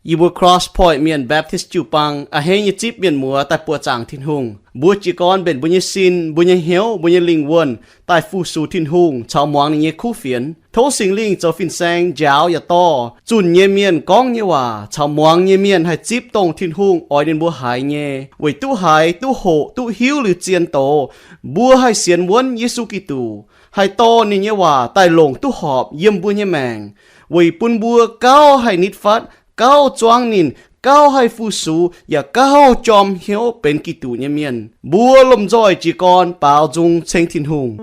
Yie mbuo Cross Point Mienh Baptist jiu-baang a'hneiv nyei zipv mienh muoz daaih buoqc zaangc Tin-Hungh. Mbuo jiez gorn mbenc mbuo nyei sin, mbuo nyei hnyouv, mbuo nyei lingh wuonh daaih fu-sux Tin-Hungh caux muangx ninh nyei kuv fienx. Tov Singx Lingh zoux fin-saeng njaaux yaac dorh zunh nyei mienh gorngv nyei waac caux muangx nyei mienh haih zipv dongh Tin-Hungh oix ninh mbuo haiz nyei. Weic duqv haiz, duqv hoqc, duqv hiuv liuz zien doz, mbuo haih sienx wuonv Yesu Giduc, haih dorh ninh nyei waac daaih longc duqv horpc yiem mbuo nyei maengc, weic bun mbuo gauh haih nitv fatv, gauh zuangv ninh, gauh haih fu-sux, yaac gauh jorm hnyouv benx Giduc nyei mienh. Mbuo lomh nzoih jiez gorn baaux nzung ceng Tin-Hungh.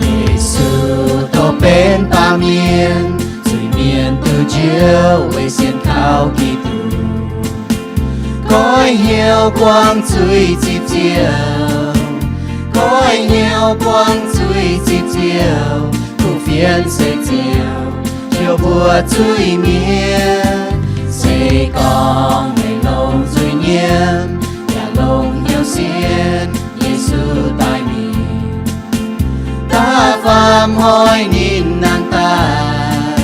Yesu dongh benx baamh mienh, zuiz-mienh duqv njoux weic sienx kaux Giduc. Goiv hnyouv buangh zuiz zipv ziouc, goiv hnyouv buangh zuiz zipv ziouc, kuv fienx se ziouc jouh mbuo zuiz-mienh. Se gorngv meih longc zuiz-nyiemv yaac longc hnyouv sienx Yesu daaih mingh, da'faam hnoi ninh nangh daaih,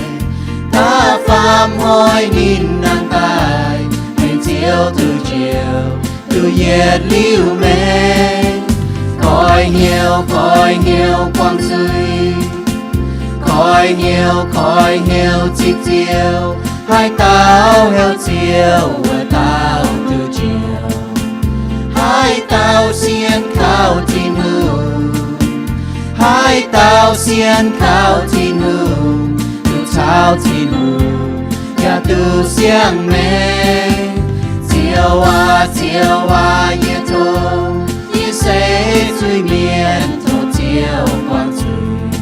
da'faam hnoi ninh nangh daaih, meih ziouc duqv njoux, duqv yietc liuz maengc. Goiv hnyouv, goiv hnyouv buangh zuiz, goiv hnyouv, goiv hnyouv zipv ziouc, haaix dauh heuc Ziouv, wuov dauh duqv njoux. Haaix dauh sienx kaux Tin-Hungh, haaix dauh sienx kaux Tin-Hungh, duqv caux Tin-Hungh yaac duqv siang-maengc. Ziouv aac, Ziouv aac, yie tov, yie se zuiz-mienh, tov Ziouv buangh zuiz.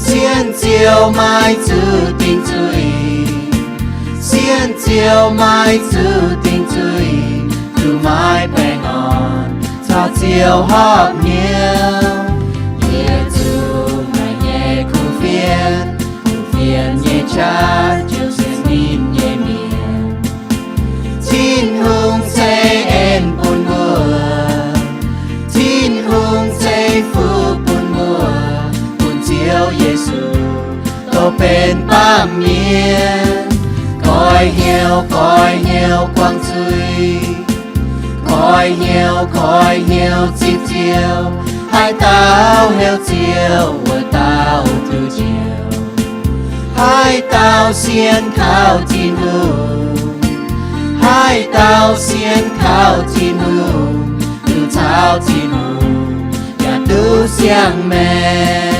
Sienx Ziouv maiv zuqc dingc zuiz, sienx Ziouv maiv zuqc dingc zuiz, duqv maiv baengh orn caux Ziouv horpc hnyouv. Yie zuqc maaih nyei kuv fienx, kuv fienx nyei qaqv ziouc sienx ninh nyei mienh. Tin-Hungh ceix en bun mbuo, Tin-Hungh ceix fuqv bun mbuo, bun Ziouv Yesu dongh benx baamh mienh. Goiv hnyouv, goiv hnyouv buangh zuiz, goiv hnyouv, goiv hnyouv zipv Ziouv. Haaix dauh heuc Ziouv, wuov dauh duqv njoux. Haaix dauh sienx kaux Tin-Hungh, haaix dauh sienx kaux Tin-Hungh, duqv caux Tin-Hungh yaac duqv siang-maengc.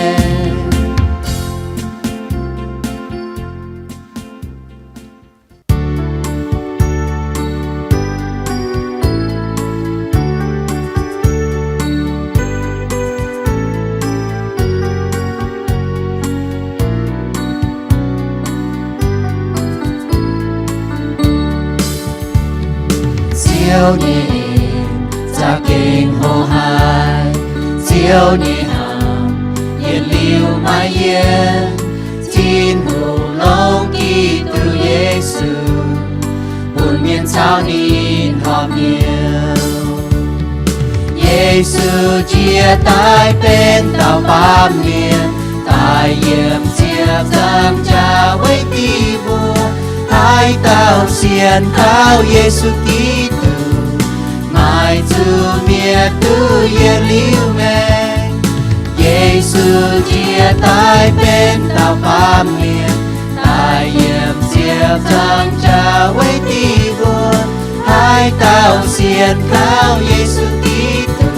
Ziouv nyei en za'gengh hlo haic, Ziouv nyei hnamv yietc liuz maiv yienv. Tin-Hungh longc Giduc Yesu bun mienh caux ninh horpc hnyouv. Yesu jiex daaih benx dauh baamh mienh, daaih yiem ziepc nzaangc jaax weic diuh mbuo. Haaix dauh sienx kaux Yesu Giduc, maiv zuqc mietc, duqv yietc liuz maengc. Yesu jiex daaih benx dauh baamh mienh, daaih yiem ziepc nzaangc jaax weic diuh mbuo. Haaix dauh sienx kaux Yesu Giduc,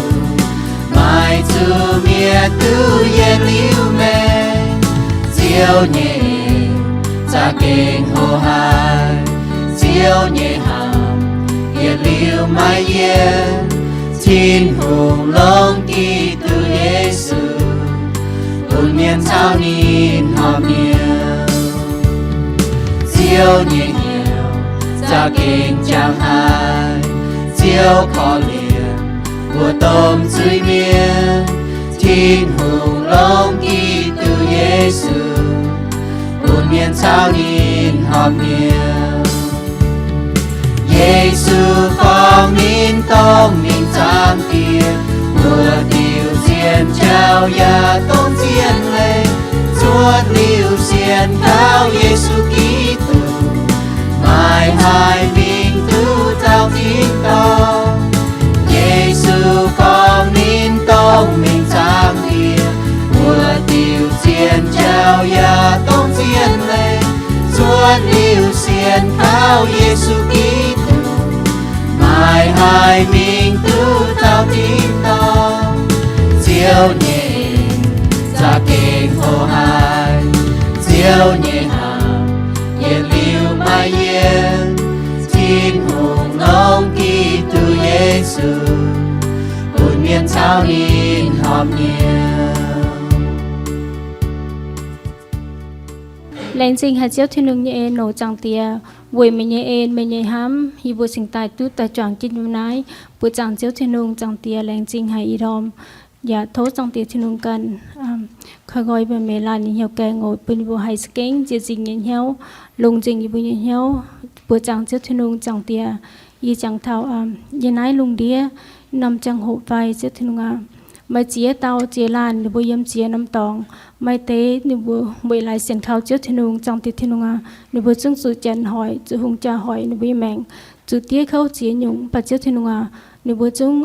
maiv zuqc mietc, duqv yietc liuz maengc. Ziouv nyei en za'gengh hlo haic, Ziouv nyei hnamv yietc liuz maiv yienv. Tin-Hungh longc Giduc Yesu bun mienh caux ninh horpc hnyouv. Ziouv nyei hnyouv za'gengh jangx haic, Ziouv korv-lienh mbuo domh zuiz-mienh. Tin-Hungh longc Giduc Yesu caux ninh horpc mienh. Yesu gorngv ninh dongh mingh Zaangc Diex, mbuox diuc zien jauv yaac dongh zien leiz, cuotv liuz sienx kaux Yesu Giduc, maaih haaix mingh duqv taux tin-dorngh. Yesu gorngv ninh dongh mingh Zaangc Diex, mbuox diuc zien jauv yaac dongh zien leiz, cuotv liuz sienx kaux Yesu Giduc, maaih haaix mingh duqv taux tin-dorngh. Ziouv nyei za'gengh hlo haic, Ziouv nyei hnaangx yietc liuz maaih yiem. Tin-Hungh longc Giduc Yesu bun mienh caux ninh horpc mienh. Laengz zingh haic Ziouv Tin-Hungh nyei en oc Zaangc Diex, weic meih nyei en, meih nyei hnamv, yie mbuo cingx daaih duqv daaih juangc jienv yiem naaiv. Mbuox zaangc Ziouv Tin-Hungh, Zaangc Diex, laengz zingh haic ih ndorm. Yaac tov Zaangc Diex Tin-Hungh ganh koi nqoi mbuo meih laanh nyei hnyouv gaengh oc, bun yie mbuo haih za'gengh nzieqc nzingc nyei hnyouv, longc nzengc yie mbuo nyei hnyouv. Mbuox zaangc Ziouv Tin-Hungh, Zaangc Diex, yie jangx taux yie naaiv lungh ndiev norm ziangh hoc fai, Ziouv Tin-Hungh aac, maaih ziex dauh ziex laanh ninh mbuo yiem ziex norm dorngx. Maaih deix ninh mbuo weic laaix sienx kaux Ziouv Tin-Hungh, Zaangc Diex Tin-Hungh aac, ninh mbuo zungv zuqc janx hoic, zuqc hungh jaa hoic ninh mbuo nyei maengc, zuqc diev kouv ziex nyungc. Mv baac Ziouv Tin-Hungh aac, ninh mbuo zungv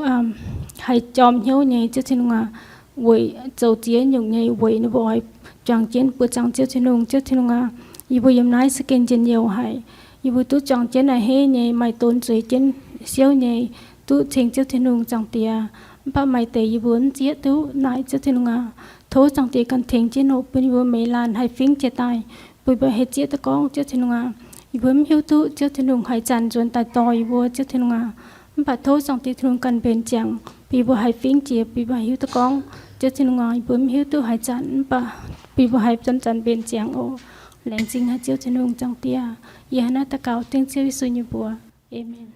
haih jorm hnyouv nyei, Ziouv Tin-Hungh aac, weic zoux ziex nyungc nyei weic ninh mbuo oix juangc jienv. Mbuox zaangc Ziouv Tin-Hungh, Ziouv Tin-Hungh aac, yie mbuo yiem naaiv za'gengh njien-youh haic. Yie mbuo duqv juangc jienv a'hneiv nyei, maaih donx zueiz jienv siouv nyei, duqv ceng Ziouv Tin-Hungh, Zaangc Diex. Mv baac maaih deix yie mbuo mv zieqv duqv naaic, Ziouv Tin-Hungh aac, tov Zaangc Diex ganh tengx jienv oc, bun yie mbuo meih laanh haih fingx jiex daaih, bun yie mbuo haih zieqv duqv gorngv, Ziouv Tin-Hungh aac. Yie mbuo mv hiuv duqv Ziouv Tin-Hungh haaix zanc nzuonx daaih dorh yie mbuo, Ziouv Tin-Hungh aac. Mv baac tov Zaangc Diex Tin-Hungh ganh mbenc ziangx, bun yie mbuo haih fingx jiex, bun yie mbuo haih hiuv duqv gorngv, Ziouv Tin-Hungh aac, yie mbuo mv hiuv duqv haaix zanc, mv baac bun yie mbuo haih zanc-zanc mbenc ziangx oc. Laengz zingh haic Ziouv Tin-Hungh, Zaangc Diex. Yie hnangv naaiv daux gaux dengv Ziouv Yesu nyei mbuox. Aamen.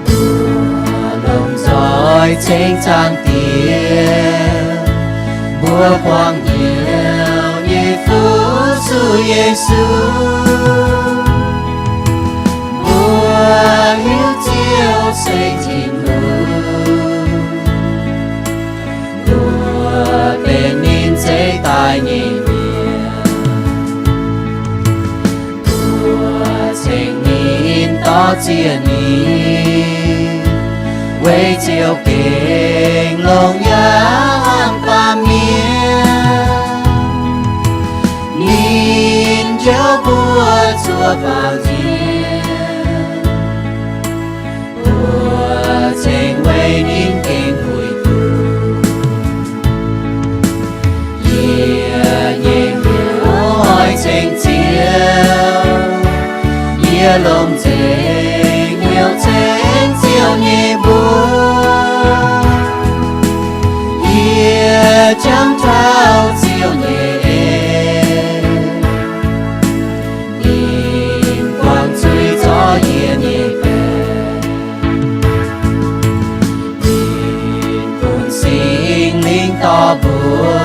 Mbuo lomh nzoih ceng Zaangc Diex, mbuo buangh hnyouv nyei fuqv zuqc Yesu. Mbuo hiuv Ziouv se Tin-Hungh, mbuo benx ninh ceix daaih nyei mienh. Mbuo ceng ninh, dorh ziex ninh, weic Ziouv gengh longc yaac hnangv baamh mienh. Ninh njoux mbuo zuov baaux nziex, mbuo ceng weic ninh gengh puix duqv. Yie nyei hnyouv oix ceng Ziouv, yie longc nzengc hnyouv ceng Ziouv nyei mbuox. Yie jangx taux Ziouv nyei en, ninh buangh zuiz zorqv yie nyei baeqc. Ninh bun Singx Lingh dorh mbuo,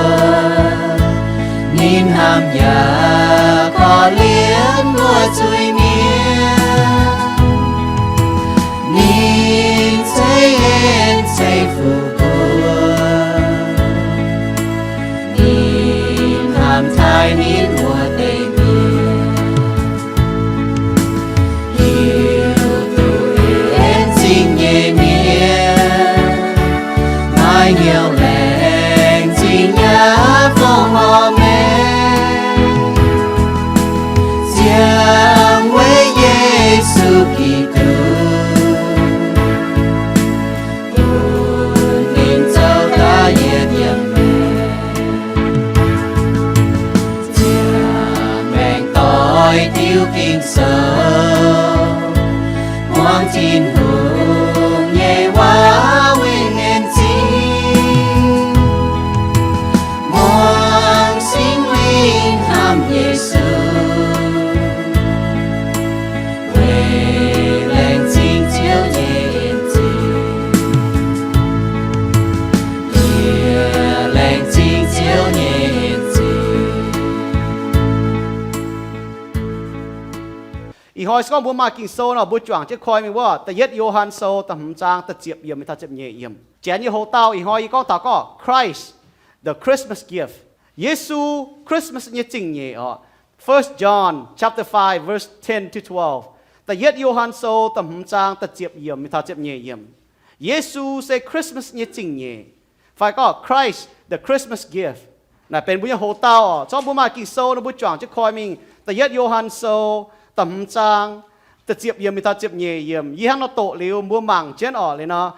ninh hnamv yaac korv-lienh mbuo zuiz-mienh. Ninh ceix en ceix fuqv mbuo, ninh hnamv taaih ninh wuov deix mienh. Hiuv duqv en zingh nyei mienh, maaih hnyouv laengz zingh yaac fongc horc maengc, ziangh weic Yesu Giduc, bun ninh zoux daaih yietc yiem maengc. Ziangh maengc doix diuv Ging-Sou, muangx Tin-Hungh Laengz zingh Ziouv nyei en zingh. Yie laengz zingh Ziouv nyei en zingh. Ih hnoi se gorngv mbuo maaih Ging-Sou nor, mbuo juangc jienv koi mingh wuov, Da'yietv Yo^han Sou da'hmz zaang da'ziepc yiemc mingh taux ziepc nyeic yiemc. Janx nyei hoc-dauh ih hnoi yie gorngv taux gorngv Christ, the Christmas gift. Yesu, Christmas nyei zingh nyeic oc. First John chapter five, verse ten to twelve. Da'yietv Yo^han Sou da'hmz zaang da'ziepc yiemc mingh taux ziepc nyeic yiemc. Yesu se Christmas nyei zingh nyeic, fai gorngv Christ, the Christmas gift. Naaic benx mbuo nyei hoc-dauh oc. Zorqv mbuo maaih Ging-Sou nor, mbuo juangc jienv koi mingh Da'yietv Yo^han Sou da'hmz zaang da'ziepc yiemc mingh taux ziepc nyeic yiemc. Yie hnangv nor doqc liuz, mbuo mangc jienv oc. Liuz nor,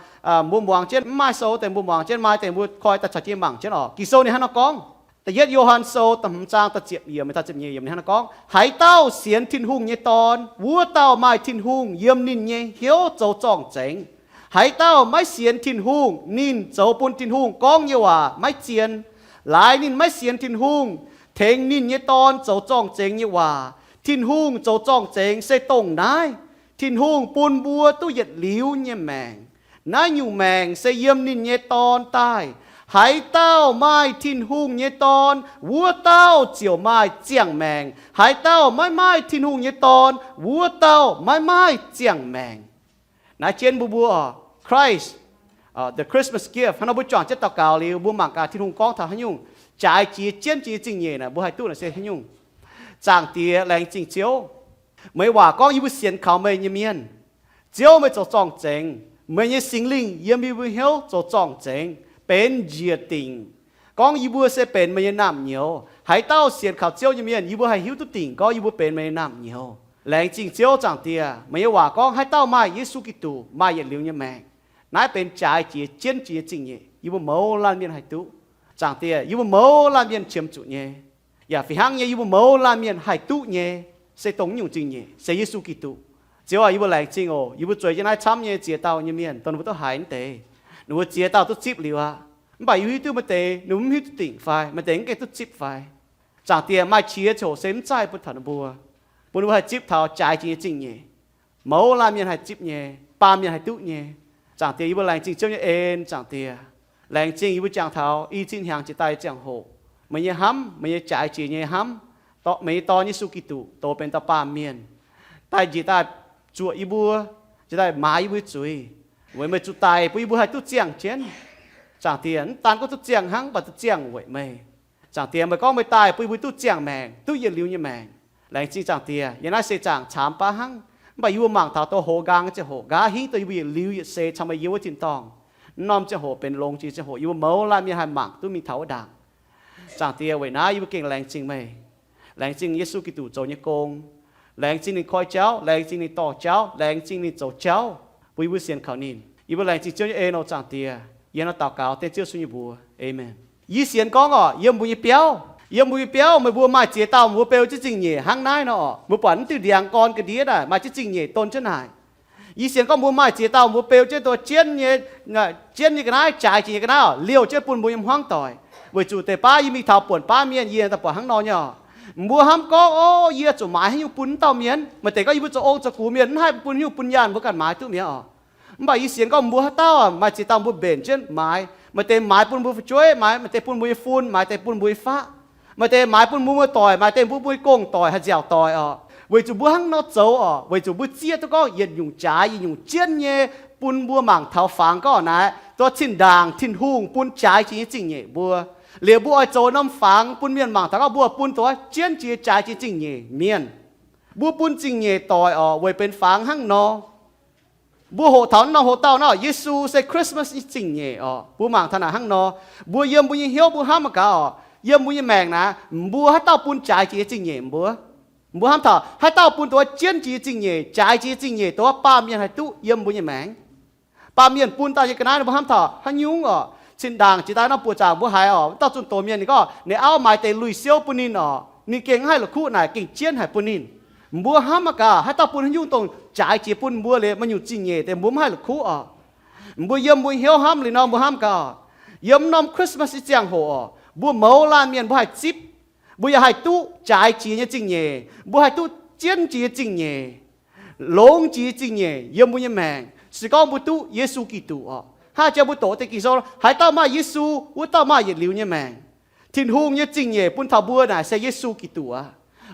mbuo muangx jienv, mv maaih sou deix mbuo muangx jienv, maaih deix mbuo koi daaih caux jienv mangc jienv oc. Ging-Sou ninh hnangv nor gorngv, Da'yietv Yo^han Sou da'hmz zaang da'ziepc yiemc mingh taux ziepc nyeic yiemc ninh hnangv nor gorngv, Haaix dauh sienx Tin-Hungh nyei Dorn, wuov dauh maaih Tin-Hungh yiem ninh nyei hnyouv zoux zorng-zengx. Haaix dauh maiv sienx Tin-Hungh, ninh zoux bun Tin-Hungh gorngv nyei waac maiv zien. Laaix ninh maiv sienx Tin-Hungh, tengx ninh nyei dorn zoux zorng-zengx nyei waac. Tin-Hungh zoux zorng-zengx se dongh naaiv, Tin-Hungh bun mbuo duqv yietc liuz nyei maengc. Naaiv nyungc maengc se yiem ninh nyei Dorn daaih. Haaix dauh maaih Tin-Hungh nyei Dorn, wuov dauh ziouc maaih ziangh maengc. Haaix dauh maiv maaih Tin-Hungh nyei Dorn, wuov dauh maiv maaih ziangh maengc. Naaiv jienv mbuo mbuo oc, Christ, the Christmas gift. Hnangv nor mbuo juangc jienv daux gaux liuz, mbuo mangc gaax Tin-Hungh gorngv taux haaix nyungc jaaix jiex jienv jiex nyei zingh nyeic naaic, mbuo haih duqv naaic se haaix nyungc. Zaangc Diex, laengz zingh Ziouv. Meih nyei waac gorngv, yie mbuo sienx kaux meih nyei mienh, Ziouv, meih zoux zorng-zengx. Meih nyei Singx Lingh yiem yie mbuo hnyouv zoux zorng-zengx, benx njiec dingc, gorngv yie mbuo se benx meih nyei naamh nyouz. Haaix dauh sienx kaux Ziouv nyei mienh, yie mbuo haih hiuv duqv dingc gorngv yie mbuo benx meih nyei naamh nyouz. Laengz zingh Ziouv Zaangc Diex, meih nyei waac gorngv haaix dauh maaih Yesu Giduc maaih yietc liuz nyei maengc. Naaiv benx jaaix jiex jienv jiex nyei zingh nyeic, yie mbuo mouz laanh mienh haih duqv. Zaangc Diex, yie mbuo mouz laanh mienh qiemx zuqc nyei, yaac fih hnangv nyei yie mbuo mouz laanh mienh haih duqv nyei se dongh nyungc zingh nyeic, se Yesu Giduc. Ziouv aac, yie mbuo laengz zingh oc. Yie mbuo zueiz jienv naaiv camv nyei ziex dauh nyei mienh, dongh ninh mbuo duqv haiz mv deix, ninh mbuo ziex dauh duqv zipv liuz aqv. Mv baac yie hiuv duqv maaih deix ninh mbuo mv hiuv duqv dingc fai, maaih deix mv gaengh duqv zipv fai. Zaangc Diex, maaih qiex ziouc se mv zaih bun taux ninh mbuo, bun ninh mbuo haih zipv taux jaaix jiex nyei zingh nyeic. Mouz laanh mienh haih zipv nyei, baamh mienh haih duqv nyei. Zaangc Diex, yie mbuo laengz zingh Ziouv nyei en. Zaangc Diex, laengz zingh yie mbuo jangx taux i cin hnyangx jiex daaih ziangh hoc, meih nyei hnamv, meih nyei jaaix jiex nyei hnamv, dorh meih nyei Dorn Yesu Giduc dox benx dauh baamh mienh, daaih njiec daaih zuoqc yie mbuo, njiec daaih maaiz yie mbuo zuiz, weic meih zuqc daic bun yie mbuo haih duqv ziangh jienv. Zaangc Diex, mv daan gorngv duqv ziangh hnangv, mv baac duqv ziangh weic meih. Zaangc Diex, meih gorngv meih daaih bun yie mbuo duqv ziangh maengc, duqv yietc liuz nyei maengc. Laengz zingh Zaangc Diex, yie naaiv se zaangc caamx baav hnangv, mv baac yie mbuo mangc taux douz hoz nqaang ziangh hoc nqa'haav hingv duqv yie mbuo yietc liuz yietc seix caux meih yiem wuov tin-dorngh. Mv norm ziangh hoc benx longx jiex ziangh hoc, yie mbuo mouz laanh mienh haih mangc duqv mingh taux wuov ndaangc. Zaangc Diex, weic naaiv yie mbuo gengh laengz zingh meih. Laengz zingh Yesu Giduc zoux nyei gong. Laengz zingh ninh koi jauv, laengz zingh ninh dorh jauv, laengz zingh ninh zoux jauv bun yie mbuo sienx kaux ninh. Yie mbuo laengz zingh Ziouv nyei en oc Zaangc Diex. Yie hnangv naaiv daux gaux dengv Ziouv Yesu nyei mbuox. Aamen. Yie sienx gorngv oc, yiem mbuo nyei biauv, yiem mbuo nyei biauv meih mbuo maaih ziex dauh mbuo beu jienv zingh nyeic hnangv naaiv nor oc. Mbuo buatc mv diuh ndiangx gorn ga'ndiev naaic maaih jienv zingh nyeic don jienv naaic. Yie sienx gorngv mbuo maaih ziex dauh mbuo beu jienv duqv jienv nyei, jienv nyei ga'naaiv, jaaix jiex nyei ga'naaiv oc, liouh jienv bun mbuo nyei hmuangv doic. Weic zuqc deix baav yie mingh taux buonc baav mienh, yie daaih buatc hnangv nor nyei oc. Mbuo hnamv gorngv, o, yie zuqc maaiz haaix nyungc bun wuov dauh mienh. Maaih deix gorngv yie mbuo zoux ong zoux gux mienh, mv haih bun haaix nyungc bun nyaanh mbuo ganh maaiz duqv mi'aqv oc. Mv baac yie sienx gorngv mbuo haaix dauh maaih ziex dauh mbuo mbenc jienv maaiz. Maaih deix maaiz bun mbuo fu'jueiv, maaiz, maaih deix bun mbuo nyei fun, maaiz deix bun mbuo nyei faqv. Maaih deix maaiz bun mbuo muoz-doic, maaih deix bun mbuo nyei gong-doic, haih nziaauc doic oc. Weic zuqc mbuo hnangv nor zoux oc, weic zuqc mbuo zieqv duqv gorngv yietc nyungc jaaix yietc nyungc jienv nyei bun mbuo mangc taux fangx gorngv naaiv, duqv cin-ndaangc Tin-Hungh bun jaaix jiex nyei zingh nyeic mbuo. Liuz mbuo oix zoux norm fangx bun mienh mangc taux gorngv mbuo bun duqv jienv jiex jaaix jiex zingh nyeic mienh. Mbuo bun zingh nyeic doic oc, weic benx fangx hnangv nor. Mbuo hoqc taux norm hoc-dauh nor, Yesu se Christmas nyei zingh nyeic oc. Mbuo mangc taux naaic hnangv nor, mbuo yiem mbuo nyei hnyouv mbuo hnamv mangc gaax oc, yiem mbuo nyei maengc naaiv, mbuo haaix dauh bun jaaix jiex nyei zingh nyeic mbuo? Mbuo hnamv taux haaix dauh bun duqv jienv jiex nyei zingh nyeic, jaaix jiex nyei zingh nyeic duqv baamh mienh haih duqv yiem mbuo nyei maengc. Baamh mienh bun daaih nyei ga'naaiv mbuo hnamv taux haaix nyungc oc? Cin-ndaangc jiex daaih nor buoqc zaangc mbuo haiz oc, dauh zunh doz mienh ninh gorngv ninh auv maaiz deix lui-siouv bun ninh oc, ninh gengh mv haih la'kuqv naaic gengh jienv haic bun ninh. Mbuo hnamv mangc gaax haaix dauh bun haaix nyungc dongh jaaix jiex bun mbuo liuz maaih nyungc zingh nyeic deix mbuo mv haih la'kuqv oc. Mbuo yiem mbuo hnyouv hnamv liuz nor mbuo hnamv gaax oc, yiem norm Christmas nyei ziangh hoc oc, mbuo mouz laanh mienh mbuo haih zipv, mbuo yaac haih duqv jaaix jiex nyei zingh nyeic, mbuo haih duqv jienv jiex nyei zingh nyeic. longx jiex zingh nyeic yiem mbuo nyei maengc. Se gorngv mbuo duqv Yesu Giduc orqc, hnangv jang mbuo doqc deix Ging-Sou, haaix dauh maaih Yesu, wuov dauh maaih yietc liuz nyei maengc. Tin-Hungh nyei zingh nyeic bun taux mbuo naaic se Yesu Giduc aqv.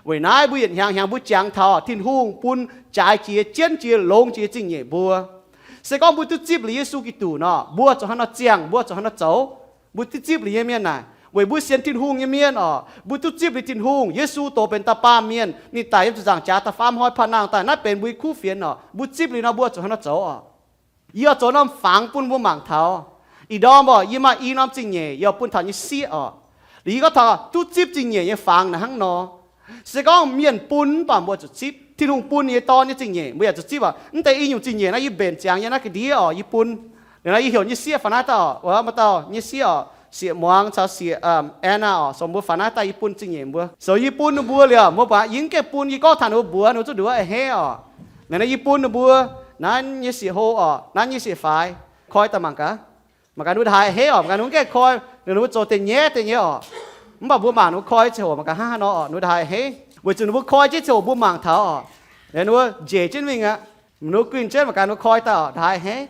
Weic naaiv mbuo yietc hnyangx hnyangx mbuo jangx taux Tin-Hungh bun jaaix jiex, jienv jiex, longx jiex zingh nyeic mbuo. Se gorngv mbuo duqv zipv liuz Yesu Giduc nor, mbuo zuqc hnangv nor ziangh, mbuo zuqc hnangv nor zoux. Mbuo duqv zipv liuz nyei mienh naaic, weic mbuo sienx Tin-Hungh nyei mienh orqc, mbuo duqv zipv liuz Tin-Hungh, Yesu doz benx dauh baamh mienh, ninh daic yiem ziepc nzaangc jaax da'faam hnoi panh nangh daaih, naaiv benx mbuo nyei kuv fienx orqc. Mbuo zipv liuz nor, mbuo zuqc hnangv nor zoux orqc. Yie oix zoux norm fangx bun mbuo mangc taux. Ih ndorm orqc, yie maaih i norm zingh nyeic, yie oix bun taux nyei sieqv orqc. Liuz yie gorngv taux duqv zipv zingh nyeic nyei fangx naaic hnangv nor. Se gorngv mienh bun mv baac mbuo zuqc zipv. Tin-Hungh bun nyei Dorn nyei zingh nyeic mbuo yaac zuqc zipv orqc. Mv deix i nyungc zingh nyeic naaiv yie mbenc ziangx yie naaiv ga'ndiev orqc, yie bun. Liuz naaiv yie heuc nyei sieqv faaux naaiv daaih orqc, maaih dauh nyei sieqv orqc, sieqv muangx caux sieqv Anna orqc, sou mbuo faaux naaiv daaih yie bun zingh nyeic mbuo. Sou yie bun ninh mbuo liuz, mbuo baac yie mv gaengh bun, yie gorngv taux ninh mbuo mbuox ninh mbuo zuqc nduov a'hneiv orqc. Naaiv yie bun ninh mbuo, naaiv nyei sieqv hlo orqc, naaiv nyei sieqv faix, koi daaih mangc gaax. Mangc gaax ninh mbuo ndongc haaix a'hneiv orqc, mangc gaax ninh mbuo gaengh koi, ninh mbuo zoux deix nyaiv deix nyei orqc. Mv baac mbuo mangc ninh mbuo koi ziangh hoc mangc gaax hnangv haaix nor orqc, ninh mbuo ndongc haaix a'hneiv. Weic zuqc ninh mbuo koi jienv ziangh hoc mbuo mangc taux orqc, ninh mbuo njiec jienv mingh aqv. Ninh mbuo guinh jienv mangc gaax ninh mbuo koi daaih orqc, ndongc haaix a'hneiv.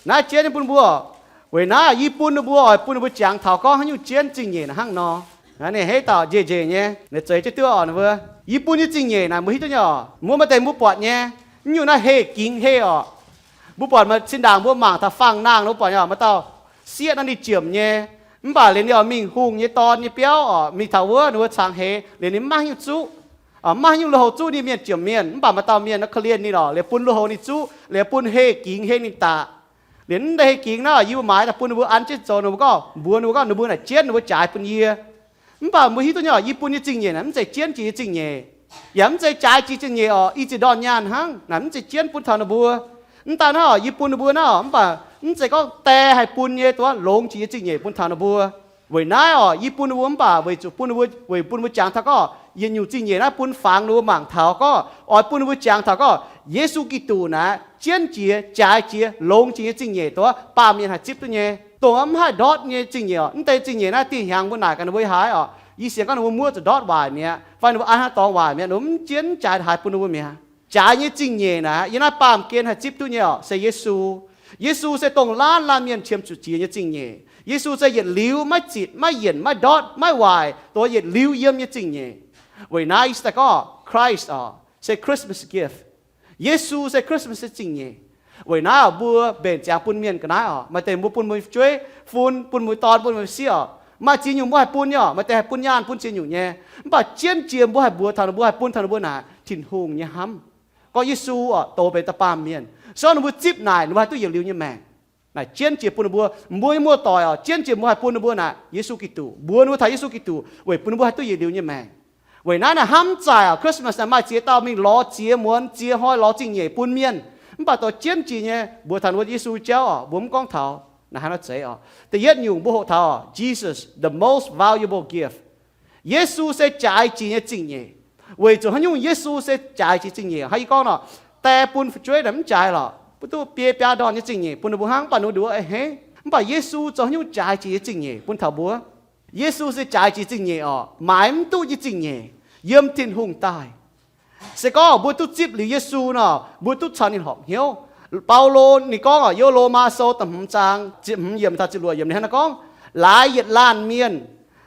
Naaiv jienv nyei bun mbuo orqc. Weic naaiv yie bun ninh mbuo oix bun ninh mbuo jangx taux gorngv haaix nyungc jienv zingh nyeic naaic hnangv nor. Ninh a'hneiv daaih njiec njiec nyei, ninh zeix jienv duqv orqc, ninh mbuo, yie bun nyei zingh nyeic naaic mbuo hiuv duqv nyei orqc, mbuo maaih deix mbuo buatc nyei. Mv nyungc naaiv heh gingx heh orqc. Mbuo buatc maaih zinh ndaangc mbuo mangc taux fangx nangh, mbuo buatc nyei orqc, maaih dauh sieqv naaiv ninh jiemc nyei. Mv baac liuz ninh oix mingh hungh nyei dorn nyei biauv orqc, mingh taux wuov ninh mbuo cangx heix liuz ninh mv maaih haaix nyungc zuqv, mv maaih haaix nyungc lui-houx zuqv ninh, mienh jiemc mienh. Mv baac maaih dauh mienh korv-lienh ninh orqc, liuz bun lui-houx ninh zuqv, liuz bun heh gingx heh ninh daaih. Liuz mv deix heh gingx naaiv yie mbuo maaiz daaih bun ninh mbuo an jienv zoux, ninh mbuo gorngv, mbuox ninh mbuo gorngv, ninh mbuo naaic jienv ninh mbuo jaaix bun yie. Mv baac mbuo hiuv duqv nyei orqc, yie bun nyei zingh nyeic naaic mv zeiz jienv jiex nyei zingh nyeic, yaac mv zeiz jaaix jiex zingh nyeic orqc, i ziex ndorn nyaanh hnangv. Naaic mv zeiz jienv bun taux ninh mbuo. Mv daan naaiv orqc, yie bun ninh mbuo naaiv orqc, mv baac mv zeiz gorngv die haih bun nyei, dongh wuov longx jiex nyei zingh nyeic bun taux ninh mbuo. Weic naaiv orqc, yie bun ninh mbuo mv baac weic zuqc bun ninh mbuo, weic bun ninh mbuo jangx taux gorngv yietc nyungc zingh nyeic naaiv bun fangx ninh mbuo mangc taux gorngv, oix bun ninh mbuo jangx taux gorngv Yesu Giduc naaic jienv jiex, jaaix jiex, longx jiex nyei zingh nyeic, dongh wuov baamh mienh haih zipv duqv nyei, dongh wuov mv haih ndortv nyei zingh nyeic orqc. Mv deix zingh nyeic naaiv dieh hnyangx mbuo naaic gaax ninh mbuo haiz orqc, yie sienx gorngv ninh mbuo muoqv zuqc ndortv waaic mi'aqv, fai ninh mbuo an haaix dorngx waaic mi'aqv, ninh mbuo mv jienv jaaix haaix bun ninh mbuo mi'aqv. Jaaix nyei zingh nyeic naaic, yiem naaiv baamh gen haih zipv duqv nyei orqc, se Yesu. Yesu se dongh laanh laanh mienh qiemx zuqc jiex nyei zingh nyeic. Yesu se yietc liuz maiv zitc, maiv yienc, maiv ndortv, maiv waaic, dongh yietc liuz yiem nyei zingh nyeic. Weic naaiv yie se daaih gorngv Christ orqc, se Christmas gift. Yesu se Christmas nyei zingh nyeic. Weic naaiv orqc, mbuo mbenc ziangx bun mienh ga'naaiv orqc, maaih deix mbuo bun mbuo fu'jueiv fun, bun mbuo dorn, bun mbuo sieqv orqc, maaih ziex nyungc mbuo haih bun nyei orqc, maaih deix haih bun nyaanh, bun ziex nyungc nyei. Mv baac jienv jiex mbuo haih mbuox taux ninh mbuo, haih bun taux ninh mbuo naaic Tin-Hungh nyei hnamv. Gorngv Yesu orqc, douz benx dauh baamh mienh, se gorngv ninh mbuo zipv naaic, ninh mbuo haih duqv yietc liuz nyei maengc. Naaic jienv jiex bun ninh mbuo, mbuo nyei muoz-doic orqc, jienv jiex mbuo haih bun ninh mbuo naaic Yesu Giduc, mbuox ninh mbuo taux Yesu Giduc weic bun ninh mbuo haih duqv yietc liuz nyei maengc. Weic naaiv naaic hnamv zaaic orqc, Christmas naaic maaih ziex dauh mingh lorz ziex muonz ziex hnoi lorz zingh nyeic bun mienh. Mv baac douz jienv jiex nyei mbuox taux ninh mbuo Yesu jauv orqc, mbuo mv gorngv taux. Naaic hnangv nor zeiz orqc. Da'yietv nyungc mbuo hoqc taux orqc, Jesus, the most valuable gift. Yesu se jaaix jiex nyei zingh nyeic. Weic zuqc haaix nyungc Yesu se jaaix jiex zingh nyeic? Hnangv yie gorngv nor, die bun fu'jueiv naaic mv jaaix lorqc, mbuo duqv biei biaa ndorn nyei zingh nyeic bun ninh mbuo hnangv, mv baac ninh mbuo nduov a'hneiv. Mv baac Yesu zoux haaix nyungc jaaix jiex nyei zingh nyeic bun taux mbuo? Yesu se jaaix jiex zingh nyeic orqc, maaiz mv duqv nyei zingh nyeic yiem Tin-Hungh daaih. Se gorngv mbuo duqv zipv liuz Yesu nor, mbuo duqv caux ninh horpc hnyouv. Baulo ninh gorngv orqc, yiem Lomaa Sou da'hmz zaang ziepc hmz yiemc taux ziepc luoqc yiemc ninh hnangv naaiv gorngv, laaix yietc laanh mienh,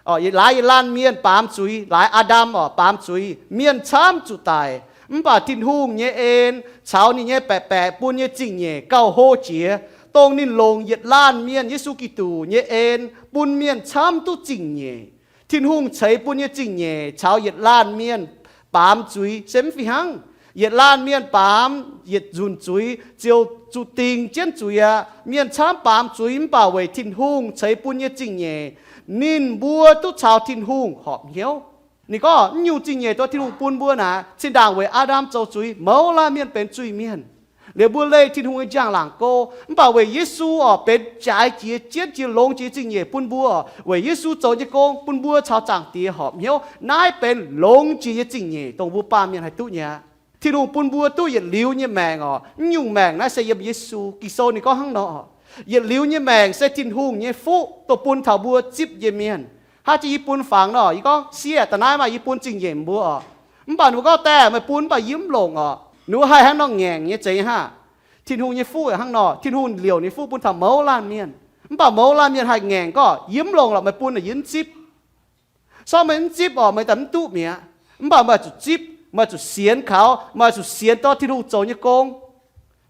laaix yietc laanh mienh baamz zuiz, laaix Aa^ndam orqc baamz zuiz, mienh camv zuqc daic. Mv baac Tin-Hungh nyei en caux ninh nyei baeqc baeqc bun nyei zingh nyeic gauh hlo jiex, dongh ninh longc yietc laanh mienh, Yesu Giduc, nyei en bun mienh camv duqv zingh nyeic. Tin-Hungh ceix bun nyei zingh nyeic caux yietc laanh mienh baamz zuiz se mv fih hnangv. Yietc laanh mienh baamz yietc nzunc zuiz ziouc zuqc dingc jienv zuiz aqv. Mienh camv baamz zuiz mv baac weic Tin-Hungh ceix bun nyei zingh nyeic, ninh mbuo duqv caux Tin-Hungh horpc hnyouv. Ninh gorngv, mv nyungc zingh nyeic dongh Tin-Hungh bun mbuo naaic, zinh ndaangc weic Aa^ndam zoux zuiz, mouz laanh mienh benx zuiz-mienh. Liuz mbuo leih Tin-Hungh nyei njang-laangc go. Mv baac weic Yesu orqc, benx jaaix jiex, jienv jiex, longx jiex zingh nyeic bun mbuo orqc. Weic Yesu zoux nyei gong bun mbuo caux Zaangc Diex horpc hnyouv. Naaiv benx longx jiex nyei zingh nyeic dongh mbuo baamh mienh haih duqv nyei aqv. Tin-Hungh bun mbuo duqv yietc liuz nyei maengc orqc. Mv nyungc maengc naaiv se yiem Yesu. Ging-Sou ninh gorngv hnangv nor, yietc liuz nyei maengc se Tin-Hungh nyei fuqv dongh bun taux mbuo zipv nyei mienh. Hnangv jiex yie bun fangx nor, yie gorngv, sieqv, da'naaiv maaih yie bun zingh nyeic mbuo orqc. Mv baac ninh mbuo gorngv, die, meih bun mv baac yie mv longc orqc. Ninh mbuo haih hnangv nor ngaengc nyei zeiz nyei haah? Tin-Hungh nyei fuqv hnangv nor, Tin-Hungh liouc ninh nyei fuqv bun taux mouz laanh mienh. Mv baac mouz laanh mienh haih ngaengc gorngv, yie mv longc lorqc, meih bun naaic yie mv zipv. Sorng meih mv zipv orqc, meih daaih mv duqv mi'aqv. Mv baac meih zuqc zipv, meih zuqc sienx kaux, meih zuqc sienx dorh Tin-Hungh zoux nyei gong.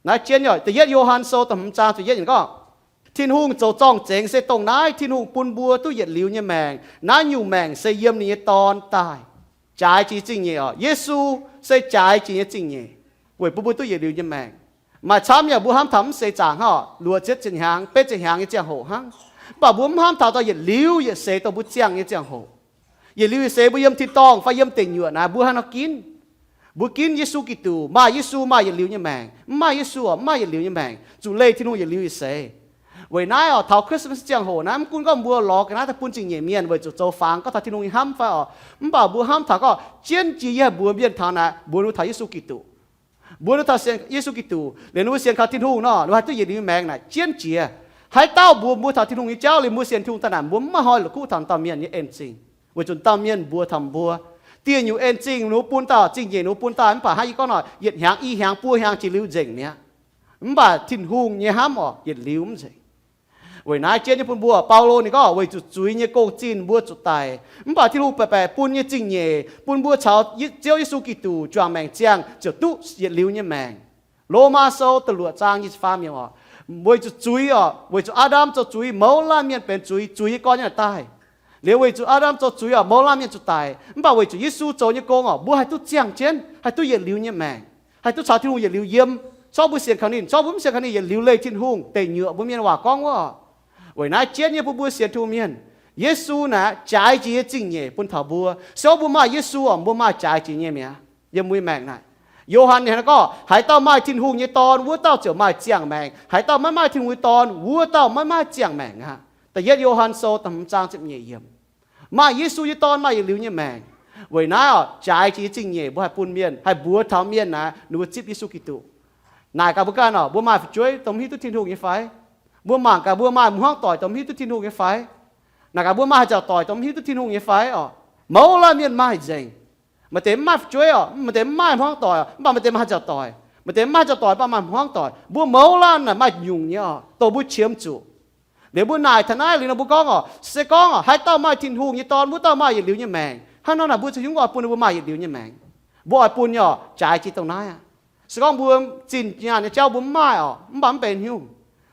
Naaiv jienv yaac da'yietv Yo^han Sou da'hmz zaang ziepc yietv yienc gorngv, Tin-Hungh zoux zorng-zengx se dongh naaiv, Tin-Hungh bun mbuo duqv yietc liuz nyei maengc. Naaiv nyungc maengc se yiem ninh nyei Dorn daaih. Jaaix jiex zingh nyeic orqc. Yesu se jaaix jiex nyei zingh nyeic, weic bun mbuo duqv yietc liuz nyei maengc. Maaih camv yaac mbuo hnamv taux mv seix zaangc hnangv, luoqc ziepc ziepc hnyangx, betv ziepc hnyangx nyei ziangh hoc hnangv. Mv baac mbuo mv hnamv taux daaih yietc liuz yietc seix dongh mbuo ziangh nyei ziangh hoc. Yietc liuz yietc seix mbuo yiem tin-dorngh fai yiem deic nyuoqc naaiv, mbuo hnangv nor ginv. Mbuo ginv Yesu Giduc, maaih Yesu maaih yietc liuz nyei maengc. Mv maaih Yesu orqc, mv maaih yietc liuz nyei maengc. Zuqc leih Tin-Hungh yietc liuz yietc seix. Weic naaiv orqc, taux Christmas ziangh hoc naaiv, mv gunv gorngv mbuo lorz ga'naaiv daaih bun zingh nyeic mienh weic zuqc zoux fangx gorngv taux Tin-Hungh nyei hnamv fai orqc, mv baac mbuo hnamv taux gorngv jienv jiex yie haih mbuox mienh taux naaic, mbuox ninh mbuo taux Yesu Giduc. Mbuox ninh mbuo taux sienx Yesu Giduc liuz ninh mbuo sienx kaux Tin-Hungh nor, ninh mbuo haih duqv yietc liuz maengc naaic jienv jiex. Haaix dauh mbuox mbuo taux Tin-Hungh nyei jauv liuz mbuo sienx Tin-Hungh daaih naaic, mbuo mv maaih hnoi la'kuqv taux dauh mienh nyei en zingh, weic zuqc dauh mienh mbuox taux mbuo, dieh nyungc en zingh ninh mbuo bun daaih, zingh nyeic ninh mbuo bun daaih, mv baac hnangv yie gorngv nor, yietc hnyangx, i hnyangx, buo hnyangx jiex liuz nzengc mi'aqv. Mv baac Tin-Hungh nyei hnamv orqc, yietc liuz mv nzengc. Weic naaiv jienv nyei bun mbuo, Baulo ninh gorngv, weic zuqc zuiz nyei gong-zinh mbuo zuqc daic, mv baac Tin-Hungh baeqc baeqc bun nyei zingh nyeic bun mbuo caux Ziouv Yesu Giduc juangc maengc ziangh ziouc duqv yietc liuz nyei maengc. Lomaa Sou da'luoqc zaang nyic ziepc faam yiemc orqc, weic zuqc zuiz orqc, weic zuqc Aa^ndam zoux zuiz, mouz laanh mienh benx zuiz, zuiz nyei gorn nyei naaic daaih. Liuz weic zuqc Aa^ndam zoux zuiz orqc, mouz laanh mienh zuqc daic, mv baac weic zuqc Yesu zoux nyei gong orqc, mbuo haih duqv ziangh jienv, haih duqv yietc liuz nyei maengc, haih duqv caux Tin-Hungh yietc liuz yiem. Corc mbuo sienx kaux ninh, corc mbuo mv sienx kaux ninh, yietc liuz leih Tin-Hungh, deic nyuoqc mbuo mienh waac gorngv wuov orqc. Weic naaiv jienv nyei bun mbuo sienx Tin-Hungh mienh, Yesu naaic jaaix jiex nyei zingh nyeic bun taux mbuo. Se gorngv mbuo maaih Yesu orqc, mbuo maaih jaaix jiex nyei mi'aqv yiem mbuo nyei maengc naaic. Yo^han ninh hnangv naaiv gorngv, haaix dauh maaih Tin-Hungh nyei Dorn, wuov dauh ziouc maaih ziangh maengc. Haaix dauh maiv maaih Tin-Hungh nyei Dorn, wuov dauh maiv maaih ziangh maengc aqv. Da'yietv Yo^han Sou da'hmz zaang ziepc nyeic yiemc. Maaih Yesu nyei Dorn maaih yietc liuz nyei maengc. Weic naaiv orqc, jaaix jiex nyei zingh nyeic mbuo haih bun mienh, haih mbuox taux mienh naaic, ninh mbuo zipv Yesu Giduc. Naaic gaax mbuo ganh orqc, mbuo maaih fu'jueiv dongh mv hiuv duqv Tin-Hungh nyei fai? Mbuo mangc gaax mbuo maaih hmuangv doic dongh mv hiuv duqv Tin-Hungh nyei fai? Naaic gaax mbuo maaih haaix zanc doic dongh mv hiuv duqv Tin-Hungh nyei fai orqc? Mouz laanh mienh maaih nzengc. Maaih deix mv maaih fu'jueiv orqc, maaih deix mv maaih hmuangv doic orqc, mv baac maaih deix maaih haaix zanc doic. Maaih deix mv maaih haaix zanc doic, mv baac maaih hmuangv doic. Mbuo mouz laanh naaic maaih nyungc nyei orqc, dongh mbuo qiemx zuqc. Liuz mbuo naaic taux naaiv liuz nor mbuo gorngv orqc, se gorngv orqc, haaix dauh maaih Tin-Hungh nyei Dorn, wuov dauh maaih yietc liuz nyei maengc. Hnangv nor naaic mbuo za'gengh oix bun ninh mbuo maaih yietc liuz nyei maengc. Mbuo oix bun nyei orqc, jaaix jiex dongh naaiv aqv. Se gorngv mbuo zinh nyaanh nyei jauv mbuo mv maaih orqc, mv baac mv benx haaix nyungc.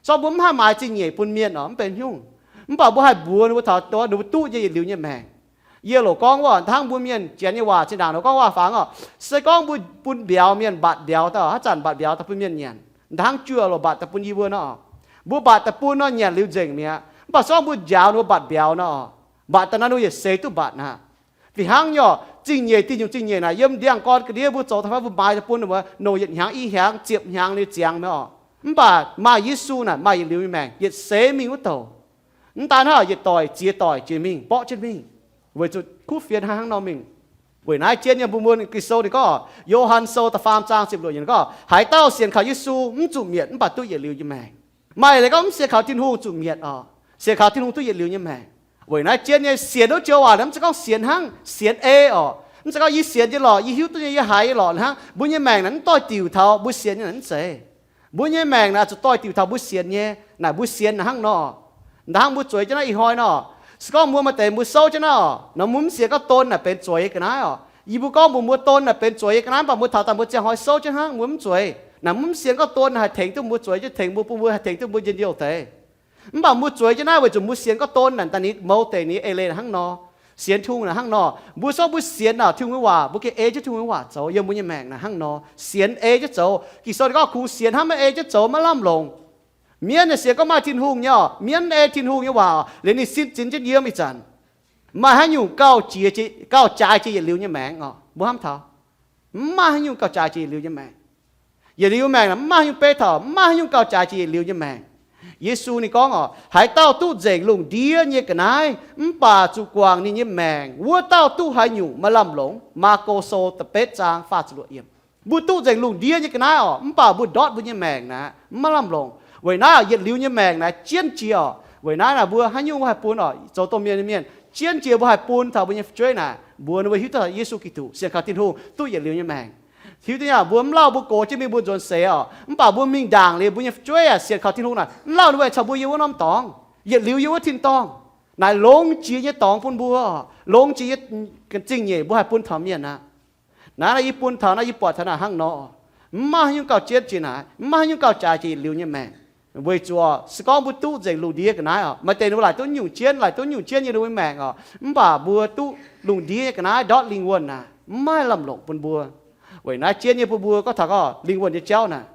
Se gorngv mbuo mv haih maaiz zingh nyeic bun mienh orqc, mv benx haaix nyungc. Mv baac mbuo haih mbuox ninh mbuo taux dongh ninh mbuo duqv nyei yietc liuz nyei maengc. Yie loc gorngv wuov, hnangv mbuo mienh janx nyei waac zinh ndaangc nor gorngv waac-fangx orqc, se gorngv mbuo bun mbiauz mienh mbatc mbiauz daaih, haaix zanc mbatc mbiauz daaih bun mienh nyanc, hnangv juoh loc mbatc daaih bun yie mbuo nor, mbuo mbatc daaih bun nor nyanc liuz nzengc mi'aqv. Mv baac se gorngv mbuo njaaux ninh mbuo mbatc mbiauz nor, mbatc daaih naaiv ninh mbuo yietc seix duqv mbatc aqv. Fih hnangv nyei orqc, zingh nyeic, diuh nyungc zingh nyeic naaic yiem ndiangx-gorn ga'ndiev mbuo zoux daaih fai mbuo maaiz daaih bun ninh mbuo nongc yietc hnyangx, i hnyangx, ziepc hnyangx liuz ziangx mi'aqv orqc. Mv baac maaih Yesu naaic maaih yietc liuz nyei maengc, yietc seix mingh wuov douc. Mv daan hnangv, yietc doic ziex doic jiex mingh, mborqv jienv mingh, weic zuqc kuv fienx hnangv nor mingh. Weic naaiv jienv nyei mbuo mbuo Ging-Sou ninh gorngv, Yo^han Sou da'faam zaang ziepc luoqc yiemc gorngv, haaix dauh sienx kaux Yesu mv zuqc mietc mv baac duqv yietc liuz nyei maengc. Maaih leiz gorngv mv sienx kaux Tin-Hungh zuqc mietc orqc, sienx kaux Tin-Hungh duqv yietc liuz nyei maengc. Weic naaiv jienv nyei sienx wuov joux waac mv zeiz gorngv sienx hnangv, sienx ei orqc. Mv zeiz gorngv yie sienx nyei lorqc, yie hiuv duqv nyei, yie haiz nyei lorqc hnangv. Mbuo nyei maengc naaic mv doix-diuc taux mbuo sienx nyei naaic mv zeiz. Mbuo nyei maengc naaic zuqc doix-diuc taux mbuo sienx nyei. Naaic mbuo sienx naaic hnangv nor. Hnangv mbuo zueiz jienv naaiv ih hnoi nor, se gorngv mbuo maaih deix mbuo souv jienv naaiv orqc, nor mbuo mv sienx gorngv don naaic benx zueiz nyei ga'naaiv orqc. Yie mbuo gorngv mbuox mbuo don naaic benx zueiz nyei ga'naaiv, mv baac mbuo taux daaih mbuo ziangh hnoi souv jienv hnangv, mbuo mv zueiz. Naaic mbuo mv sienx gorngv don naaic haih tengx duqv mbuo zueiz jienv, tengx mbuo, bun mbuo haih tengx duqv mbuo njien-youh deix. Mv baac mbuo zueiz jienv naaiv weic zuqc mbuo sienx gorngv don naaic daaih ninh mouz deic ninh nyei eix leiz hnangv nor, sienx Tin-Hungh naaic hnangv nor. Mbuo se gorngv mbuo sienx naaic Tin-Hungh nyei waac, mbuo gengh ei jienv Tin-Hungh nyei waac zoux yiem mbuo nyei maengc naaic hnangv nor. Sienx ei jienv zoux. Ging-Sou ninh gorngv kungx sienx hnangv maiv ei jienv zoux maiv lamh longc. Mienv naaic sienx gorngv maaih Tin-Hungh nyei orqc, mienv ei Tin-Hungh nyei waac orqc, liuz ninh sin zinx jienv yiem ih zanc, maaih haaix nyungc gauh jiex, gauh jaaix jiex yietc liuz nyei maengc orqc? Mbuo hnamv taux, mv maaih haaix nyungc gauh jaaix jiex yietc liuz nyei maengc. Yietc liuz maengc naaic mv maaih haaix nyungc beiv taux, mv maaih haaix nyungc gauh jaaix jiex yietc liuz nyei maengc. Yesu ninh gorngv orqc, haaix dauh duqv nzengc lungh ndiev nyei ga'naaiv mv baac zuqc guangc ninh nyei maengc, wuov dauh duqv haaix nyungc maiv lamh longc. Maako Sou da'betv zaang faah ziepc luoqc yiemc. Mbuo duqv nzengc lungh ndiev nyei ga'naaiv orqc, mv baac mbuo ndortv mbuo nyei maengc naaic mv maaih lamh longc. Weic naaiv yietc liuz nyei maengc naaic jienv jiex orqc. Weic naaiv naaic mbuo haaix nyungc mbuo haih bun orqc, zoux domh mienh nyei mienh, jienv jiex mbuo haih bun taux mbuo nyei fu'jueiv naaic, mbuox ninh mbuo hiuv duqv Yesu Giduc, sienx kaux Tin-Hungh duqv yietc liuz nyei maengc. Tiux deix nyei, mbuo mv lauh mbuo gox jienv mingh mbuo nzuonx seix oc. Mv baac mbuo mingh ndaangc liuz mbuo nyei fu'jueiv aah, sienx kaux Tin-Hungh naaic, mv lauh ninh mbuo aengx caux mbuo yiem wuov norm dorngx, yietc liuz yiem wuov tin-dorngh. Naaic longx jiex nyei dorngx bun mbuo, longx jiex nyei zingh nyeic mbuo haih bun taux mienh aqv. Naaiv naaiv yie bun taux naaiv, yie buatc taux naaic hnangv nor, mv maaih haaix nyungc gauh jienv jiex naaic, mv maaih haaix nyungc gauh jaaix jiex yietc liuz nyei maengc. Weic zuqc se gorngv mbuo duqv nzengc lungh ndiev ga'naaiv oc, maaih deix ninh mbuo laaic duqv nyungc jienv, laaic duqv nyungc jienv nyei ninh mbuo maengc oc, mv baac mbuo duqv lungh ndiev nyei ga'naaiv ndortv lingh wuonh naaic, mv maaih lamh longc bun mbuo. Weic naaiv jienv nyei bun mbuo gorngv taux gorngv lingh wuonh nyei jauv naaic.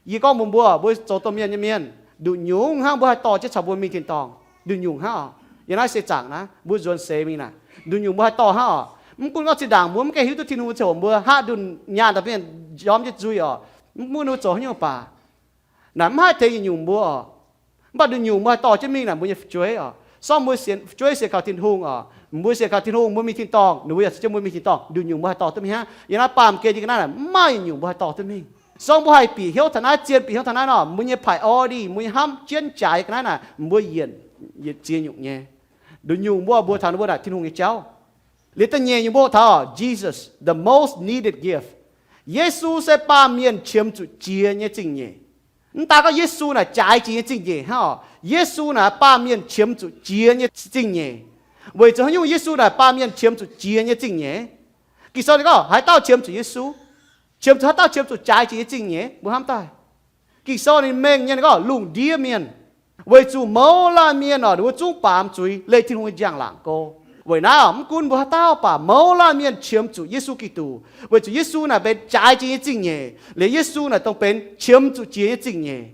Yie gorngv mbuox mbuo, mbuo zoux domh mienh nyei mienh, nduqc nyungc hnangv mbuo haih dorh jienv caux mbuo mingh tin-dorngh. Nduqc nyungc hnangv oc. Yiem naaiv se zaangc naaiv mbuo nzuonx seix mingh naaic, nduqc nyungc mbuo haih dorh hnangv oc. Mv gunv gorngv zinh ndaangc mbuo mv gaengh hiuv duqv Tin-Hungh ziouc mbuo haav ndunh nyaanh daaih mienh njormh jienv nzuih oc, mv gunv ninh mbuo zoux haaix nyungc baac, naaic mv haih tengx yietc nyungc mbuo oc. Mv baac nduqc nyungc mbuo haih dorh jienv mingh naaic mbuo nyei fu'jueiv oc. Sorng mbuo sienx, fu'jueiv sienx kaux Tin-Hungh oc, mbuo sienx kaux Tin-Hungh, mbuo mingh tin-dorngh, ninh mbuo yaac caux jienv mbuo mingh tin-dorngh, nduqc nyungc mbuo haih dorh duqv mingh hnangv. Yiem naaiv baamh gen nyei ga'naaiv naaic, mv maaih yietc nyungc mbuo haih dorh duqv mingh. Sorng mbuo haih bieqc hnyouv taux naaiv, zien bieqc hnyouv taux naaiv nor, mbuo nyei priority, mbuo nyei hnamv jienv jaaix ga'naaiv naaic, mbuo yienc, yienc ziex nyungc nyei. Nduqc nyungc mbuo mbuox taux ninh mbuo naaic Tin-Hungh nyei jauv. Liuz da'nyeic nyungc mbuo taux Jesus, the most needed gift. Yesu se baamh mienh qiemx zuqc jiex nyei zingh nyeic. Mv daan gorngv Yesu naaic jaaix jiex nyei zingh nyeic hnangv oc. Yesu naaic baamh mienh qiemx zuqc jiex nyei zingh nyeic. Weic zuqc haaix nyungc Yesu naaic baamh mienh qiemx zuqc jiex nyei zingh nyeic? Ging-Sou ninh gorngv haaix dauh qiemx zuqc Yesu? Qiemx zuqc haaix dauh? Qiemx zuqc jaaix jiex nyei zingh nyeic. Mbuo hnamv daaih, Ging-Sou ninh mengh nyei ninh gorngv lungh ndiev mienh. Weic zuqc mouz laanh mienh oc, ninh mbuo zungv baamz zuiz leih Tin-Hungh nyei njang-laangc go. Weic naaiv oc, mv gunv mbuo haaix dauh baac mouz laanh mienh qiemx zuqc Yesu Giduc, weic zuqc Yesu naaic benx jaaix jiex nyei zingh nyeic, liuz Yesu naaic dongh benx qiemx zuqc jiex nyei zingh nyeic.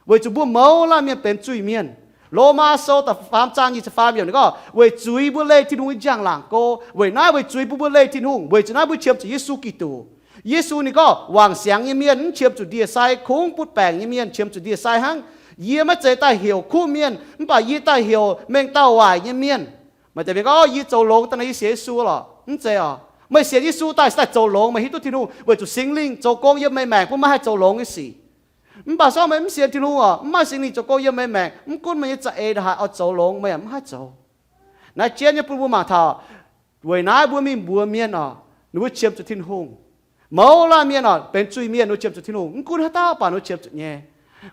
Weic zuqc mbuo mouz laanh mienh benx zuiz-mienh. Lomaa Sou da'faam zaang nyic ziepc faam yiemc ninh gorngv, weic zuiz mbuo leih Tin-Hungh nyei njang-laangc go. Weic naaiv weic zuiz bun mbuo leih Tin-Hungh, weic zuqc naaiv mbuo qiemx zuqc Yesu Giduc. Yesu ninh gorngv wangc siangx nyei mienh mv qiemx zuqc ndie-sai, kungx butv baengc nyei mienh qiemx zuqc ndie-sai hnangv. Yie maiv zeiz daaih heuc kuv mienh, mv baac yie daaih heuc mengh dauh waaic nyei mienh. Maaih deix mienh gorngv, Yie zoux longx daaih nor yie sienx Yesu lorqc. Mv zeiz oc. Meih sienx Yesu daaih se daaih zoux longx, meih hiuv duqv Tin-Hungh weic zuqc Singx Lingh zoux gong yiem meih maengc bun meih haih zoux longx nyei sic. Mv baac se gorngv meih mv sienx Tin-Hungh oc, mv maaih Singx Lingh zoux gong yiem meih maengc, mv gunv meih nyei za'eix ndongc haaix oix zoux longx, meih yaac mv haih zoux. Naaiv jienv nyei bun mbuo mangc taux, weic naaiv mbuo mingh mbuox mienh oc, ninh mbuo qiemx zuqc Tin-Hungh. Mouz laanh mienh oc, benx zuiz-mienh, ninh mbuo qiemx zuqc Tin-Hungh. Mv gunv haaix dauh baac ninh mbuo qiemx zuqc nyei.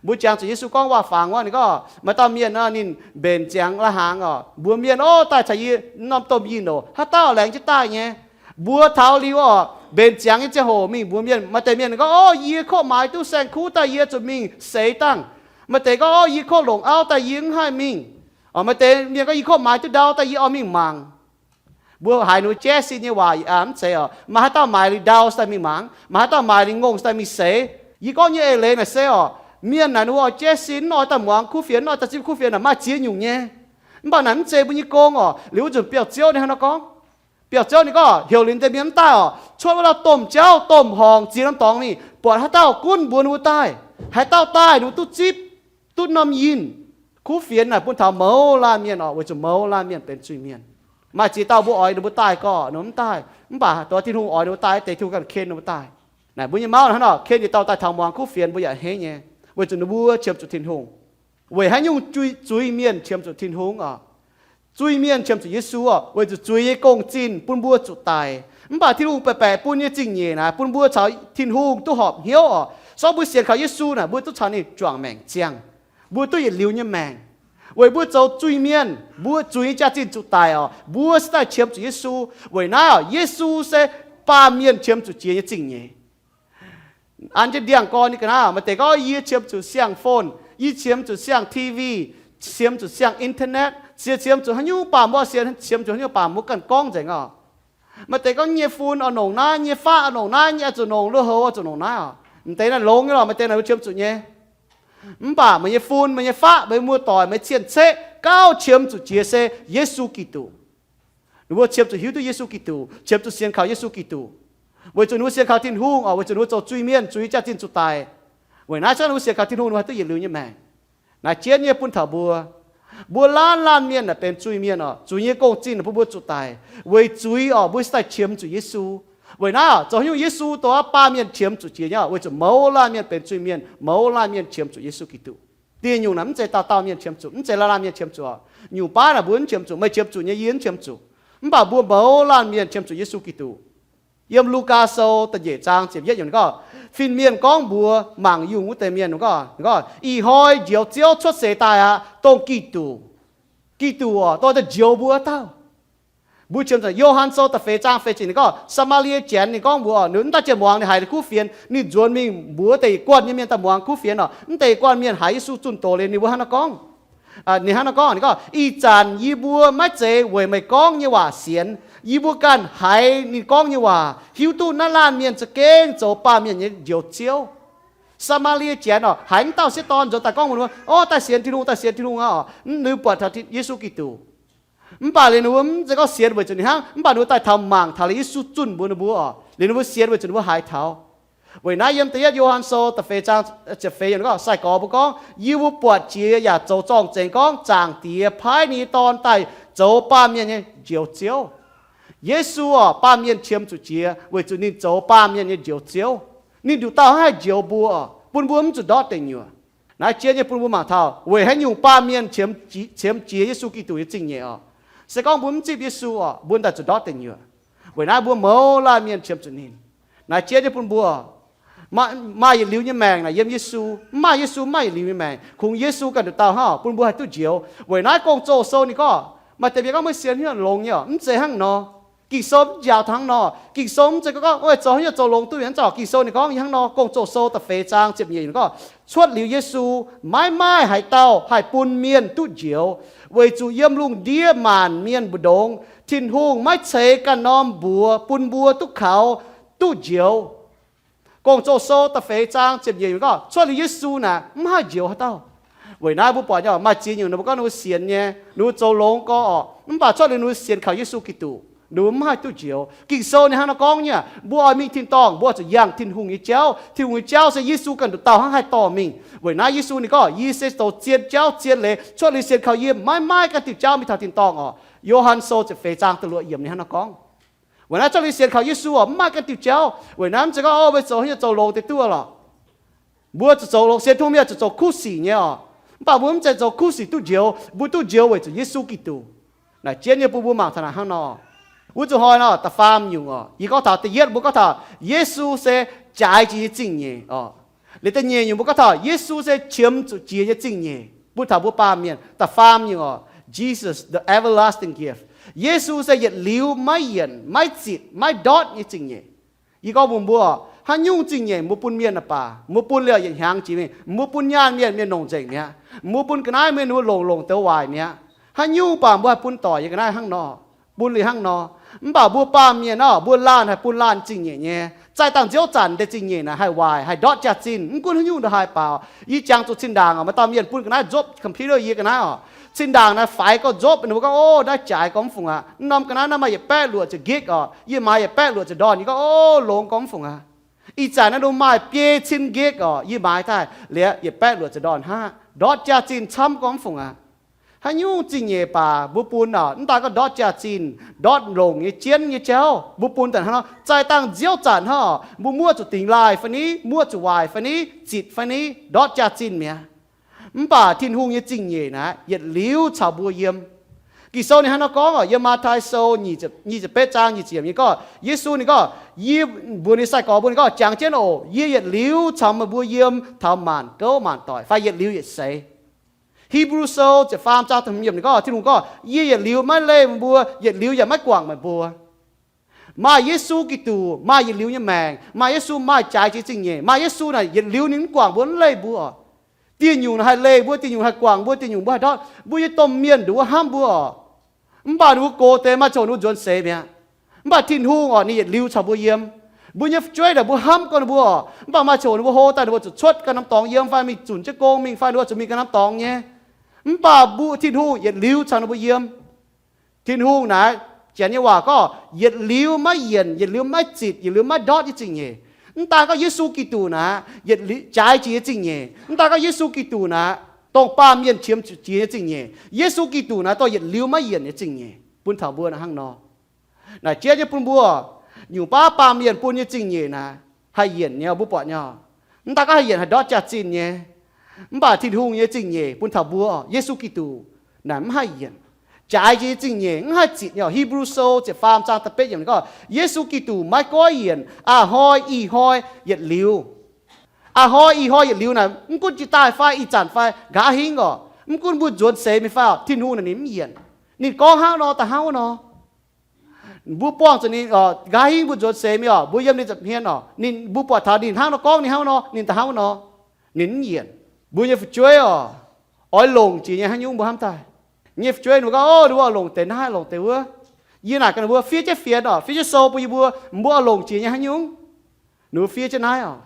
Mbuo jangx zuqc Yesu gorngv waac-fangx wuov, ninh gorngv maaih dauh mienh nor, ninh mbenc ziangx lai-hnaangx oc, mbuox mienh, Ov, daaih caux yie norm domh yinh oc. Haaix dauh laengz jienv daaih nyei? Mbuo taux liuz oc, mbenc ziangx nyei ziangh hoc mingh mbuox mienh. Maaih deix mienh gorngv, Ov, yie korv-maaiz duqv saeng-kuv daaih, yie zuqc mingh seix dangh. Maaih deix gorngv, Ov, yie korv-longc auv daaih, yie mv haih mingh. Maaih deix mienh gorngv, Yie korv-maaiz duqv ndau daaih, yie oix mingh mangc. Mbuo haiz ninh mbuo jaiv sin nyei waac, mv zeiz oc. Maaih haaix dauh maaiz liuz ndau se daaih mingh mangc? Maaih haaix dauh maaiz liuz ngongh se daaih mingh seix? Yie gorngv nyei eix leiz naaic se oc, mienh naaic ninh mbuo oix jaiv sin, mv oix daaih muangx kuv fienx, mv oix daaih zipv kuv fienx naaic, maaih ziex nyungc nyei. Mv baac naaic mv zeiz mbuo nyei gong oc. Liuz wuov nzunc biauv-ziouv ninh hnangv nor gorngv. Biauv-ziouv ninh gorngv heuc liuz deix mienh mv daaih oc, cuotv wuov dauh domh jauv, domh horngc ziex norm dorngx mingh, buatc haaix dauh gunv mbuox ninh mbuo daaih. Haaix dauh daaih ninh mbuo duqv zipv, duqv norm yinh. Kuv fienx naaic bun taux mouz laanh mienh oc, weic zuqc mouz laanh mienh benx zuiz-mienh. Maaih ziex dauh mbuo oix ninh mbuo daaih gorqv, ninh mbuo mv daaih. Mv baac dongh Tin-Hungh oix ninh mbuo daaih, deix Tin-Hungh ganh ken ninh mbuo daaih. Naaic mbuo nyei mauv hnangv nor, ken yietc dauh daaih taux muangx kuv fienx mbuo yaac hneiv nyei, weic zuqc ninh mbuo qiemx zuqc Tin-Hungh. Weic haaix nyungc zuiz-mienh qiemx zuqc Tin-Hungh oc? Zuiz-mienh qiemx zuqc Yesu oc, weic zuqc zuiz nyei gong-zinh bun mbuo zuqc daic. Mv baac Tin-Hungh baeqc baeqc bun nyei zingh nyeic naaic bun mbuo caux Tin-Hungh duqv horpc hnyouv oc. Se gorngv mbuo sienx kaux Yesu naaic, mbuo duqv caux ninh juangc maengc ziangh. Mbuo duqv yietc liuz nyei maengc. Weic mbuo zoux zuiz-mienh, mbuo zuiz nyei jaax-zinh zuqc daic oc, mbuo se daaih qiemx zuqc Yesu. Weic naaiv oc, Yesu se baamh mienh qiemx zuqc jiex nyei zingh nyeic. An jienv ndiangx-gorn nyei ga'naaiv, maaih deix gorngv, Yie qiemx zuqc siang-phone, yie qiemx zuqc siang-TV, qiemx zuqc siang-internet, cie qiemx zuqc haaix nyungc baamh mbuo sienx, qiemx zuqc haaix nyungc baamh mbuo ganh gorngv nzengc oc. Maaih deix gorngv, Nyei fun oix nongc naaiv, nyei faqv oix nongc naaiv, nyei oix zuqc nongc lui-houx, oix zuqc nongc naaiv oc. M'deix naaiv longx nyei lorqc, maaih deix naaic mbuo qiemx zuqc nyei. Mv baac meih nyei fun, meih nyei faqv, meih muoz-doic, meih cien-ceqv gauh qiemx zuqc jiex se Yesu Giduc. Ninh mbuo qiemx zuqc hiuv duqv Yesu Giduc, qiemx zuqc sienx kaux Yesu Giduc. Weic zuqc ninh mbuo sienx kaux Tin-Hungh oc, weic zuqc ninh mbuo zoux zuiz-mienh, zuiz jaax-zinh zuqc daic. Weic naaiv se ninh mbuo sienx kaux Tin-Hungh, ninh mbuo haih duqv yietc liuz nyei maengc. Naaiv jienv nyei bun taux mbuo. Mbuo laanh laanh mienh naaic benx zuiz-mienh oc, zuiz nyei gong-zinh bun mbuo zuqc daic. Weic zuiz oc, mbuo se daaih qiemx zuqc Yesu. Weic naaiv oc, zoux haaix nyungc Yesu dongh baamh mienh qiemx zuqc jiex nyei oc, weic zuqc mouz laanh mienh benx zuiz-mienh, mouz laanh mienh qiemx zuqc Yesu Giduc. Dieh nyungc naaic mv zeiz dauh dauh mienh qiemx zuqc, mv zeiz laanh laanh mienh qiemx zuqc. Nyungc baav naaic mbuo mv qiemx zuqc, meih qiemx zuqc nyei, yie mv qiemx zuqc. Mv baac mbuo mouz laanh mienh qiemx zuqc Yesu Giduc. Yiem Lugaa Sou da'nyeic zaang ziepc yietv yiemc ninh gorngv, fin-mienh gorngv mbuox mangc yungh wuov deix mienh, ninh gorngv, Ih hnoi Njoux Ziouv cuotv seix daaih aqv, dongh Giduc. Giduc oc, dongh daaih njoux mbuo dauh. Mbuo qiemx Yo^han Sou da'feix zaang feix ziepc ninh gorngv, Saa^maa^lie Janx ninh gorngv mbuox, ninh mv daaih ziouc muangx, ninh haiz kuv fienx, ninh nzuonx mingh mbuox deix yietc guanh nyei mienh daaih muangx kuv fienx oc. Mv deix yietc guanh mienh haiz Yesu zunh doz liuz, ninh mbuo hnangv naaiv gorngv, ninh hnangv naaiv gorngv, ninh gorngv, Ih zanc yie mbuo maiv zeiz weic meih gorngv nyei waac sienx. Yie mbuo ganh haiz ninh gorngv nyei waac, hiuv duqv naaiv laanh mienh za'gengh zoux baamh mienh nyei Njoux Ziouv. Saa^maa^lie Janx oc, haiz wuov dauh sieqv dorn nzuonx daaih gorngv mbuox ninh, Orv, daaih sienx Tin-Hungh, daaih sienx Tin-Hungh aqv oc. Ninh buatc taux Yesu Giduc. Mv baac liuz ninh mbuo mv zeiz gorngv sienx weic zuqc ninh hnangv, mv baac ninh mbuo daaih taux mangc taux liuz Yesu zunh mbuox ninh mbuo oc, liuz ninh mbuo sienx weic zuqc ninh mbuo haiz taux. Weic naaiv yiem da'yietv Yo^han Sou da'feix zaang ziepc feix yiemc gorngv, sai-gorx mbuo gorngv, Yie mbuo buatc jiex yaac zoux zorng-zengx gorngv Zaangc Diex paaiv ninh nyei Dorn daaih zoux baamh mienh nyei Njoux Ziouv. Yesu oc, baamh mienh qiemx zuqc jiex weic zuqc ninh zoux baamh mienh nyei Njoux Ziouv. Ninh nduqc dauh hnangv haih njoux mbuo oc, bun mbuo mv zuqc ndortv deic nyuoqc. Naaiv jiex nyei bun mbuo mangc taux weic haaix nyungc baamh mienh qiemx jiex Yesu Giduc nyei zingh nyeic oc. Se gorngv mbuo mv zipv Yesu oc, mbuo daaih zuqc ndortv deic nyuoqc. Weic naaiv mbuo mouz laanh mienh qiemx zuqc ninh. Naaiv jiex nyei bun mbuo maaih yietc liuz nyei maengc naaic yiem Yesu. Mv maaih Yesu, mv maaih yietc liuz nyei maengc. Kungx Yesu ganh nduqc dauh hnangv oc, bun mbuo haih duqv njoux. Weic naaiv Gong-Zoh sou ninh gorngv, maaih deix mienh gorngv maiv sienx hnyouv longx nyei oc, mv zeiz hnangv nor. Ging-Sou mv njaaux taux hnangv nor. Ging-Sou mv zeiz gorngv, Ov, zoux hnyouv zoux longx duqv mienh mv zauc. Ging-Sou ninh gorngv hnangv nor, Gong-Zoh sou da'feix zaang ziepc nyeic ninh gorngv, Cuotv liuz Yesu, maiv maaih haaix dauh haih bun mienh duqv njoux, weic zuqc yiem lungh ndiev maanc mienh mbu'ndongx Tin-Hungh maiv ceix ganh norm mbuox bun mbuo duqv kaux, duqv njoux. Gong-Zoh sou da'feix zaang ziepc nyeic ninh gorngv, Cuotv liuz Yesu naaic mv haih njoux haaix dauh. Weic naaiv mbuo buatc nyei oc, maaih ziex nyungc ninh mbuo gorngv ninh mbuo sienx nyei, ninh mbuo zoux longx gorx oc, mv baac cuotv liuz ninh mbuo sienx kaux Yesu Giduc, ninh mbuo mv haih duqv njoux. Ging-Sou ninh hnangv nor gorngv nyei, mbuo oix mingh tin-dorngh, mbuo oix zuqc yangh Tin-Hungh nyei jauv. Tin-Hungh nyei jauv se Yesu ganh nduqc dauh hnangv haih dorh mingh. Weic naaiv Yesu ninh gorngv, Yie se zoux zien jauv zien leiz. Cuotv liuz sienx kaux yie, maiv maaih ganh diuh jauv mingh taux tin-dorngh oc. Yo^han sou ziepc feix zaang da'luoqc yiemc ninh hnangv nor gorngv. Weic naaiv cuotv liuz sienx kaux Yesu oc, mv maaih ganh diuh jauv. Weic naaiv mv zeiz gorngv, Ov, mbuo zoux hnyouv zoux longx deix duqv lorqc. Mbuo zuqc zoux longx, sienx Tin-Hungh mienh zuqc zoux kuv sic nyei oc. Mv baac mbuo mv zeiz zoux kuv sic duqv njoux, mbuo duqv njoux weic zuqc Yesu Giduc. Naaic jiex nyei bun mbuo mangc taux naaic hnangv nor. Wuov zuqc hnoi nor, da'faam nyungc oc, yie gorngv taux da'yietv mbuo gorngv taux Yesu se jaaix jiex nyei zingh nyeic oc. Liuz da'nyeic nyungc mbuo gorngv taux Yesu se qiemx zuqc jiex nyei zingh nyeic bun taux mbuo baamh mienh. Da'faam nyungc oc, Jesus the everlasting gift. Yesu se yietc liuz maiv yienc, maiv zitc, maiv ndortv nyei zingh nyeic. Yie gorngv mbuox mbuo, haaix nyungc zingh nyeic mbuo bun mienh naaic baac, mbuo bun liuz yietc hnyangx jiex mingh, mbuo bun nyaanh mienh, mienh longc nzengc mi'aqv. Mbuo bun ga'naaiv mienh, mbuo longc longc douz waaic mi'aqv. Haaix nyungc baac mbuo haih bun doic nyei ga'naaiv hnangv nor, bun liuz hnangv nor. Mv baac mbuo baamh mienh oc, mbuo laanh haih bun laanh zingh nyeic nyei. Zaih dangh nziouv zanc deix zingh nyeic naaic haih waaic, haih ndortv jaax-zinh, mv gunv haaix nyungc nor haih baac. Yie jangx zuqc zinh ndaangc oc, maaih dauh mienh bun ga'naaiv nzopv computer yie ga'naaiv oc. Zinh ndaangc naaic faix gorx nzopv, ninh mbuo gorngv, Ov, naaiv jaaix gorx mv fungc aqv. Naaiv norm ga'naaiv naaiv maaih yietc baeqv luoqc ziepc gig oc, yie maaiz yietc baeqv luoqc ziepc ndorn. Yie gorngv, Ov, longx gorx mv fungc aqv. Ih zanc naaiv nor maaih biei cin gig oc, yie maaiz daaih liuz yietc baeqv luoqc ziepc ndorn hnangv. Ndortv jaax-zinh camv gorx mv fungc aqv. Haaix nyungc zingh nyeic baac mbuo bun oc, mv daan gorngv ndortv jaax-zinh, ndortv longc nyei jienv nyei jauv, mbuo bun daaih hnangv nor. Zaih dangh nziouv zanc hnangv oc, mbuo muoqv zuqc dingx laaih fai ni, muoqv zuqc waaic fai ni, zitc fai ni, ndortv jaax-zinh mi'aqv. Mv baac Tin-Hungh nyei zingh nyeic naaic yietc liuz caux mbuo yiem. Ging-Sou ninh hnangv nor gorngv oc, yiem Matv^tai Sou nyic ziepc betv zaang nyic ziepc yiemc ninh gorngv, Yesu ninh gorngv, yie mbuox ninh sai-gorx mbuo, ninh gorngv, Jangx jienv oc, yie yietc liuz caux meih mbuo yiem taux maanc gouv maanc doic, fai yietc liuz yietc seix. Hipv^lu Sou ziepc faam zaang da'hmz yiemc ninh gorngv, Tin-Hungh gorngv, Yie yietc liuz maiv leih meih mbuo, yietc liuz yaac maiv guangc meih mbuo. Maaih Yesu Giduc, maaih yietc liuz nyei maengc, maaih Yesu, maaih jaaix jiex zingh nyeic, maaih Yesu naaic yietc liuz ninh mv guangc mbuo, mv leih mbuo oc. Dieh nyungc haih leih mbuo, dieh nyungc haih guangc mbuo, dieh nyungc mbuo haih ndortv, mbuo nyei domh mienh nduov hnamv mbuo oc. Mv baac ninh mbuo gox deix maaih ziangh hoc ninh mbuo nzuonx seix mi'aqv. Mv baac Tin-Hungh oc, ninh yietc liuz caux mbuo yiem. Mbuo nyei fu'jueiv naaic mbuo hnamv gorngv ninh mbuo oc, mv baac maaih ziangh hoc ninh mbuo hlo daaih ninh mbuo zuqc cuotv ganh norm dorngx yiem fai mingh zunc jienv gong mingh fai ninh mbuo zuqc mingh ganh norm dorngx nyei. Mv baac mbuo Tin-Hungh yietc liuz caux ninh mbuo yiem. Tin-Hungh naaic, Janx nyei waac gorngv, yietc liuz maiv yienc, yietc liuz maiv zitc, yietc liuz maiv ndortv nyei zingh nyeic. Mv daan gorngv Yesu Giduc naaic, yietc liuz jaaix jiex nyei zingh nyeic. Mv daan gorngv Yesu Giduc naaic, dongh baamh mienh qiemx zuqc jiex nyei zingh nyeic. Yesu Giduc naaic dongh yietc liuz maiv yienc nyei zingh nyeic bun taux mbuo naaic hnangv nor. Naaic jiex nyei bun mbuo, nyungc baav baamh mienh bun nyei zingh nyeic naaic haih yienc nyei, mbuo buatc nyei. Mv daan gorngv haih yienc haih ndortv jaax-zinh nyei. Mv baac Tin-Hungh nyei zingh nyeic bun taux mbuo, Yesu Giduc naaic mv haih yienc. jaaix jiex nyei zingh nyeic, mv haih zitc nyei oc. Hipv^lu Sou ziepc faam zaang da'betv yiemc ninh gorngv, Yesu Giduc maiv goiv yienc, a'hnoi, ih hnoi, yietc liuz. A'hnoi, ih hnoi, yietc liuz naaic, mv gunv jiex daaih fai ih zanc fai nqa'haav hingv oc, mv gunv mbuo nzuonx seix mingh fai oc, Tin-Hungh naaic ninh mv yienc. Ninh gorngv hnangv nor, da'hnangv wuov nor. Mbuo buangh zuqc ninh, nqa'haav hingv mbuo nzuonx seix mingh oc, mbuo yiem ninh nza'hmien oc, ninh, mbuo buatc taux ninh hnangv nor gorngv, ninh hnangv wuov nor, ninh da'hnangv wuov nor. Ninh mv yienc. Mbuo nyei fu'jueiv oc, oix longc jiex nyei haaix nyungc mbuo hnamv daaih? Nyei fu'jueiv ninh mbuo gorngv, Ov, ninh mbuo oix longc deix naaiv longc deix wuov. Yie naaic gaax ninh mbuo, fiev jienv fienx oc, fiev jienv sou bun yie mbuo, mbuo oix longc jiex nyei haaix nyungc? Ninh mbuo fiev jienv naaiv oc.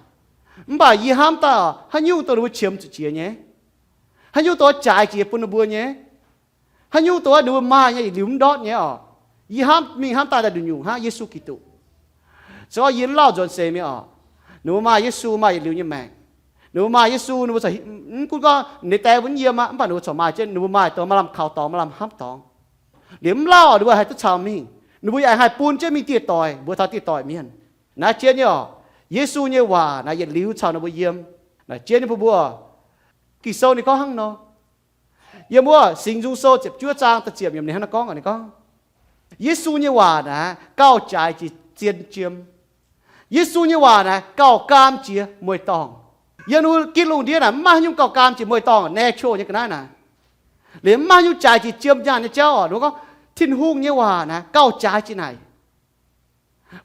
Mv baac yie hnamv daaih oc, haaix nyungc dongh ninh mbuo qiemx zuqc jiex nyei, haaix nyungc dongh jaaix jiex bun ninh mbuo nyei, haaix nyungc dongh ninh mbuo maaih nyei, yietc liuz mv ndortv nyei oc. Yie hnamv mingh hnamv daaih daaih nduqc nyungc hnangv Yesu Giduc. Se gorngv yie mv lauh nzuonx seix mingh oc, ninh mbuo maaih Yesu maaih yietc liuz nyei maengc. Ninh mbuo maaih Yesu, ninh mbuo corc, mv gunv gorngv ninh die mbuo mv yiem aqv, mv baac ninh mbuo corc maaih jienv, ninh mbuo maaih dongh maaih lamh kaux dorngx, maaih lamh hnamv dorngx. Liuz mv lauh ninh mbuo haih duqv caux mingh, ninh mbuo yaac haih bun jienv mingh dieh doic, mbuox taux dieh doic mienh. Naaiv jienv nyei oc, Yesu nyei waac naaic yietc liuz caux ninh mbuo yiem. Naaic jienv nyei bun mbuo, Ging-Sou ninh gorngv hnangv nor. Yiem wuov Singx Nzung Sou ziepc juov zaang da'ziepc yiemc ninh hnangv naaiv gorngv, ninh gorngv, Yesu nyei waac naaic gauh jaaix jiex zien jiem. Yesu nyei waac naaic gauh gaam jiex mueiz-dorngh. Yiem ninh mbuo gitv lungh ndiev naaic mv maaih haaix nyungc gauh gaam jiex mueiz-dorngh, natural nyei ga'naaiv naaic. Liuz mv maaih haaix nyungc jaaix jiex jiem nyaanh nyei jauv oc. Ninh mbuo gorngv Tin-Hungh nyei waac naaic gauh jaaix jiex naaic.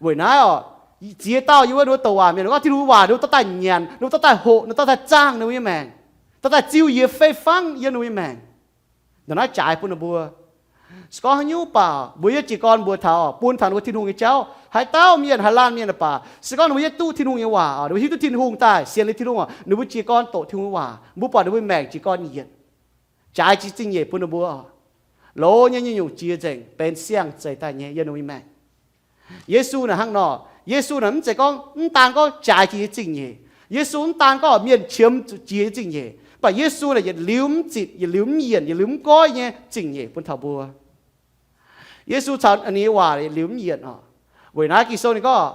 Weic naaiv oc, ziex dauh yiem wuov ninh mbuo douc waac mienh, ninh gorngv Tin-Hungh nyei waac ninh mbuo dorh daaih nyanc, ninh mbuo dorh daaih hoqc, ninh dorh daaih zaangh ninh mbuo nyei maengc, dorh daaih ziux yiez fei-fangv yiem ninh mbuo nyei maengc. Ndongc naaiv jaaix bun ninh mbuo. Se gorngv haaix nyungc baac mbuo yiem jiez gorn mbuox taux, bun taux ninh mbuo Tin-Hungh nyei jauv, haaix dauh mienh, haaix laanh mienh baac, se gorngv ninh mbuo yiem duqv Tin-Hungh nyei waac, ninh mbuo hiuv duqv Tin-Hungh daaih, sienx liuz Tin-Hungh oc, ninh mbuo jiez gorn doqc Tin-Hungh nyei waac, mbuo buatc ninh mbuo maengc jiez gorn yietc, jaaix jiex zingh nyeic bun ninh mbuo oc. Loz nyei nyungc-nyungc jiex nzengc benx siang-zeix daaih nyei yiem ninh mbuo nyei maengc. Yesu naaic hnangv nor. Yesu naaic mv zeiz gorngv, mv daan gorngv jaaix jiex nyei zingh nyeic. Yesu mv daan gorngv mienh qiemx zuqc jiex nyei zingh nyeic, mv baac Yesu naaic yietc liuz mv zitc, yietc liuz mv yienc, yietc liuz mv goiv nyei zingh nyeic bun taux mbuo. Yesu caux ninh nyei waac yietc liuz mv yienc oc. Weic naaiv Ging-Sou ninh gorngv,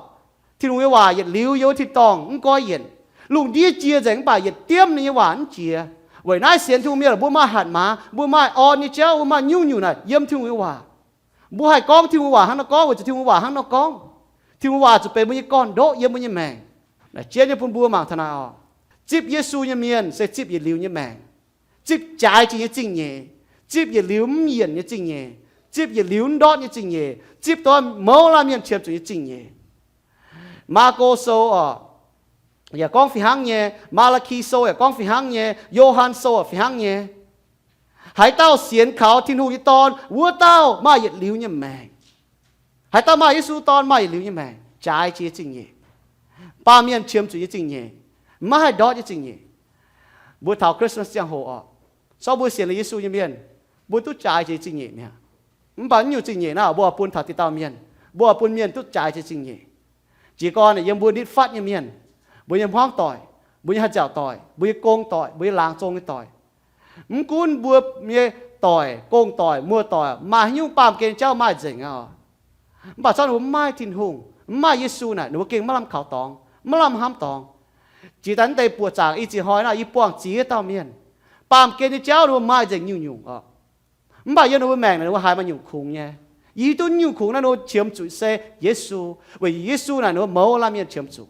Tin-Hungh nyei waac yietc liuz yiem wuov tin-dorngh mv goiv yienc. Lungh ndiev jiex nzengc mv baac yietc diemv ninh nyei waac mv jiex. Weic naaiv sienx Tin-Hungh mienh, mbuo maaih hatc maaz, mbuo maaih orn nyei jauv, mbuo maaih nyungc-nyungc naaic yiem Tin-Hungh nyei waac. Mbuo haih gorngv Tin-Hungh waac hnangv nor gorngv weic zuqc Tin-Hungh waac hnangv nor gorngv. Tin-Hungh waac zuqc benx mbuo nyei gorn-ndoqv yiem mbuo nyei maengc. Naaic jienv nyei bun mbuo mangc taux naaic oc. Zipv Yesu nyei mienh se zipv yietc liuz nyei maengc, zipv jaaix jiex nyei zingh nyeic, zipv yietc liuz mv yienc nyei zingh nyeic, zipv yietc liuz mv ndortv nyei zingh nyeic, zipv dongh mouz laanh mienh qiemx zuqc nyei zingh nyeic. Maako Sou oc, yaac gorngv fih hnangv nyei. Maa^laa^ki Sou yaac gorngv fih hnangv nyei. Yo^han Sou yaac fih hnangv nyei. Haaix dauh sienx kaux Tin-Hungh nyei Dorn, wuov dauh maaih yietc liuz nyei maengc. Haaix dauh maaih Yesu Dorn maaih yietc liuz nyei maengc, jaaix jiex zingh nyeic. Baamh mienh qiemx zuqc nyei zingh nyeic, maiv haih ndortv nyei zingh nyeic. Mbuo taux Christmas ziangh hoc oc, se gorngv mbuo sienx liuz Yesu nyei mienh, mbuo duqv jaaix jiex zingh nyeic mi'aqv. Mv baac naaiv nyungc zingh nyeic naaiv mbuo oix bun taux deix dauh mienh, mbuo oix bun mienh duqv jaaix jiex zingh nyeic. Jiez gorn yiem mbuo nitv fatv nyei mienh, mbuo nyei hmuangv doic, mbuo nyei haih nziaauc doic, mbuo nyei gong doic, mbuo nyei laangz zong nyei doic. Mv gunv mbuo nyei doic, gong doic, muoz-doic, maaih haaix nyungc baamh gen jauv maaih nzengc aqv. Mv baac se gorngv ninh mbuo mv maaih Tin-Hungh, mv maaih Yesu naaic, ninh mbuo gengh maiv lamh kaux dorngx, maiv lamh hnamv dorngx. Jiex daaih naaiv deix buoqc zaangc i ziex hnoi naaiv yie buangh ziex dauh mienh, baamh gen nyei jauv ninh mbuo maaih nzengc nyungc-nyungc oc. Mv baac yiem ninh mbuo maengc naaic ninh mbuo haiz maaih nyungc kungx nyei. Yie hiuv duqv nyungc kungx naaiv ninh mbuo qiemx zuqc se Yesu, weic Yesu naaic ninh mbuo mouz laanh mienh qiemx zuqc.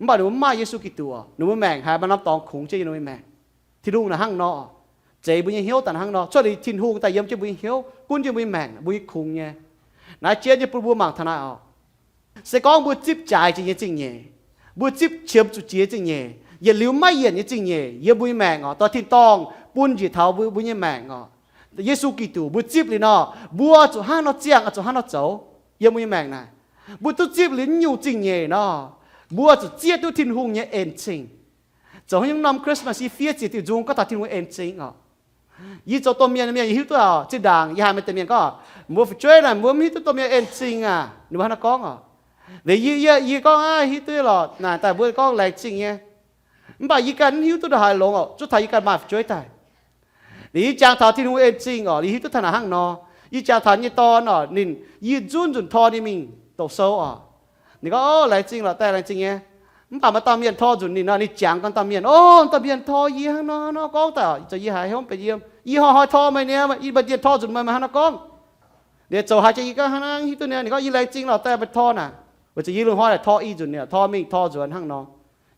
Mv baac ninh mbuo mv maaih Yesu Giduc, ninh mbuo maengc haiz maaih norm dorngx kungx jienv yiem ninh mbuo maengc. Tin-Hungh naaic hnangv nor, zeix mbuo nyei hnyouv daaih hnangv nor. Cuotv liuz Tin-Hungh daaih yiem jienv mbuo nyei hnyouv, gunv jienv mbuo nyei maengc, mbuo nyei kungx nyei. Naaiv jienv nyei bun mbuo mangc taux naaiv oc. Se gorngv mbuo zipv jaaix jiex nyei zingh nyeic, mbuo zipv qiemx zuqc jiex zingh nyeic, yietc liuz maiv yienc nyei zingh nyeic yiem mbuo nyei maengc oc, dorh tin-dorngh bun njiec taux mbuo, mbuo nyei maengc oc. Yesu Giduc mbuo zipv liuz nor, mbuo zuqc hnangv nor ziangh, zuqc hnangv nor zoux yiem mbuo nyei maengc naaic. Mbuo duqv zipv liuz nyungc zingh nyeic nor, mbuo zuqc zieqv duqv Tin-Hungh nyei en-zingh. Zoux haaix nyungc norm Christmas yie fiev ziec diuh nzung gorngv taux Tin-Hungh en-zingh oc. Yie zoux domh mienh, mienh yie hiuv duqv oc. Zinh ndaangc yie haiz maaih deix mienh gorngv, mbuo fu'jueiv naaic mbuo mv hiuv duqv domh mienh en-zingh aac, ninh mbuo hnangv naaiv gorngv oc. Liuz yie, yie, yie gorngv, aa, hiuv duqv lorqc, naaic daaih mbuo gorngv laengz zingh nyei. Mv baac yie ganh mv hiuv duqv ndongc haaix longx oc, zuov taux yie ganh maaih fu'jueiv daaih. Liuz yie jangx taux Tin-Hungh en-zingh oc, liuz hiuv duqv taux naaic hnangv nor. Yie jangx taux yie nyei dorn oc, ninh, yie nzunc nzunc tor ninh mingh doqc sou oc. Ninh gorngv, o, laengz zingh lorqc, daaih laengz zingh nyei. Mv baac maaih dauh mienh tor nzunc ninh nor, ninh jangx gorngv dauh mienh, O, dauh mienh tor yie hnangv nor hnangv nor gorngv daaih, zoux yie haiz hmz benx yiem. Yie hnoi-hnoi tor meih nyei, yie mbuo dien tor nzunc meih, meih hnangv nor gorngv. Liuz zoux haaix jiex yie gorngv hnangv naaiv hiuv duqv ninh, ninh gorngv yie laengz zingh lorh daaih meih tor naaic. Weic zuqc yie lungh hnoi naaic tor i nzunc, tor mingh tor nzuonx hnangv nor.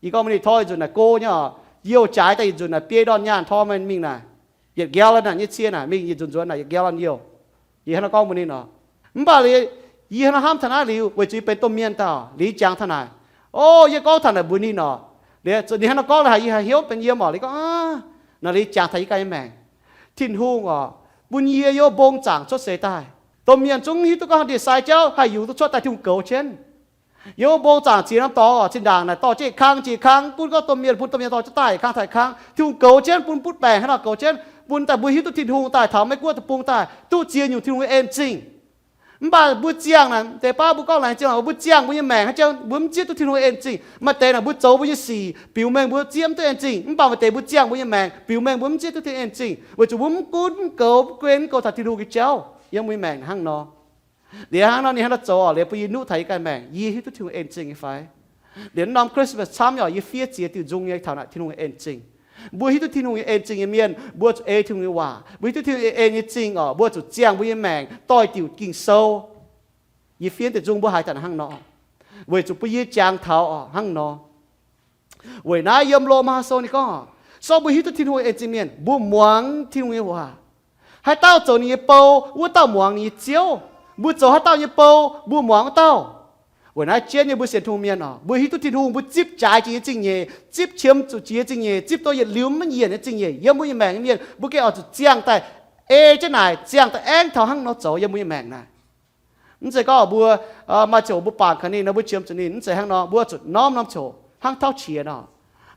Yie gorngv mbuox ninh tor i nzunc naaic go nyei oc, youh jaaix daaih i nzunc naaic biei ndorn nyaanh tor meih mingh naaic, yietc gallon naaic nyei cie naaic mingh yietc nzunc nzuonx naaic yietc gallon youh. Yie hnangv nor gorngv mbuox ninh oc. Mv baac liuz yie hnangv nor hnamv taux naaiv liuz, weic zuqc yie benx domh mienh dauh, liuz jangx taux naaic, O, yie gorngv taux naaic mbuox ninh oc. Liuz ninh hnangv nor gorngv liuz haiz yie haiz hmz benx yiem oc. Liuz gorngv, Naaic liuz jangx taux yie ganh nyei maengc. Tin-Hungh oc, bun yie yiem mbong zaangc cuotv seix daaih, domh mienh zungv hiuv duqv gorngv ndie-sai jauv haih yungz duqv cuotv daaih Tin-Hungh goux jienv. Yiem mbong zaangc ziex norm dorngx oc, zinh ndaangc naaic dorh jienv kang jiex kang gunv gorngv domh mienh, bun domh mienh dorh jienv daaih kang taux kang, Tin-Hungh goux jienv bun butv baengc hnangv nor goux jienv bun daaih mbuo hiuv duqv Tin-Hungh daaih taux Meiv Guoqv deic-bung daaih duqv ziex nyungc Tin-Hungh nyei en zingh. Mv baac mbuo ziangh naaic deix baav mbuo gorngv laengz zingh, mbuo ziangh mbuo nyei maengc hnangv jauv mbuo mv zieqv duqv Tin-Hungh nyei en zingh. Maaih deix naaic mbuo zoux mbuo nyei sic biux mengh mbuo zieqv mv duqv en zingh, mv baac maaih deix mbuo ziangh mbuo nyei maengc biux mengh mbuo mv zieqv duqv Tin-Hungh en zingh, weic zuqc mbuo mv gunv mv goux mv guen mv goux taux Tin-Hungh nyei jauv yiem mbuo nyei maengc hnangv nor. Liuz hnangv nor ninh hnangv nor zoux oc, liuz bun yie nuqv taux yie ganh maengc, yie hiuv duqv Tin-Hungh en zingh nyei fai? Liuz norm Christmas camv oc, yie fiev ziex diuh nzung nyei taux naaic Tin-Hungh nyei en zingh. Mbuo hiuv duqv Tin-Hungh nyei en zingh nyei mienh, mbuo zuqc ei Tin-Hungh nyei waac. Mbuo hiuv duqv Tin-Hungh nyei en nyei zingh oc, mbuo zuqc ziangh mbuo nyei maengc doix-diuc Ging-Sou. Yie fiev diuh nzung mbuo haiz daaih hnangv nor, weic zuqc bun yie jangx taux oc hnangv nor. Weic naaiv yiem Lomaa Sou ninh gorngv, se gorngv mbuo hiuv duqv Tin-Hungh en zingh mienh, mbuo muangx Tin-Hungh nyei waac. Haaix dauh zoux ninh nyei bou, wuov dauh muangx ninh nyei ziouv. Mbuo zoux haaix dauh nyei bou, mbuo muangx wuov dauh. Weic naaiv jienv nyei mbuo sienx Tin-Hungh mienh oc, mbuo hiuv duqv Tin-Hungh, mbuo zipv jaaix jiex nyei zingh nyeic, zipv qiemx zuqc jiex zingh nyeic, zipv duqv yietc liuz maiv yienc nyei zingh nyeic yiem mbuo nyei maengc nyei mienh, mbuo gengh oix zuqc ziangh daaih ei jienv naaic, ziangh daaih aengx taux hnangv nor zoux yiem mbuo nyei maengc naaic. Mv zeiz gorngv mbuo maaih ziangh hoc mbuo bangc gaax ninh nor mbuo qiemx zuqc ninh, mv zeiz hnangv nor. Mbuo zuqc norm norm ziangh hoc hnangv tauv qiex nor.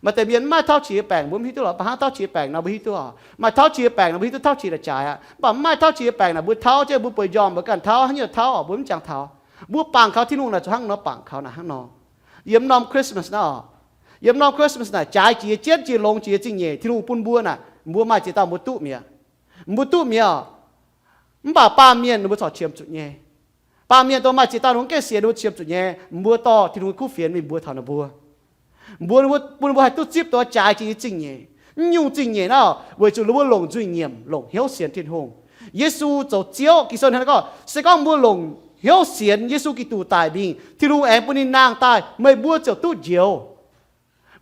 Maaih deix mienh mv maaih tauv qiex nyei baengc mbuo mv hiuv duqv lorqc, mv baac hnangv tauv qiex baengc nor mbuo hiuv duqv oc. Maaih tauv qiex nyei baengc nor mbuo hiuv duqv tauv qiex daaih jaaix aqv. Mv baac mv maaih tauv qiex nyei baengc naaic mbuo tauv jienv mbuo bueix njormh mbuo ganh tauv, haaix nyungc tauv oc mbuo mv jangx taux. Mbuo bangc kaux Tin-Hungh naaic zuqc hnangv nor bangc kaux naaic hnangv nor. Yiem norm Christmas naaiv oc, yiem norm Christmas naaic jaaix jiex jienv jiex longx jiex zingh nyeic Tin-Hungh bun mbuo naaic, mbuo maaih ziex dauh mbuo duqv mi'aqv. Mbuo duqv mi'aqv oc. Mv baac baamh mienh ninh mbuo corc qiemx zuqc nyei. Baamh mienh dongh maaih ziex dauh ninh mbuo gengh sienx ninh mbuo qiemx zuqc nyei, mbuo dorh Tin-Hungh nyei kuv fienx mingh mbuox taux ninh mbuo. Mbuox ninh mbuo, bun ninh mbuo haih duqv zipv dongh jaaix jiex nyei zingh nyeic. Mv nyungc zingh nyeic naaiv weic zuqc ninh mbuo longc nzuih nyiemc, longc hnyouv sienx Tin-Hungh. Yesu zoux Ziouv, Ging-Sou hnangv naaiv gorngv, se gorngv mbuo longc hnyouv sienx Yesu Giduc daic mingh, Tin-Hungh aengx bun ninh nangh daaih, meih mbuo ziouc duqv njoux.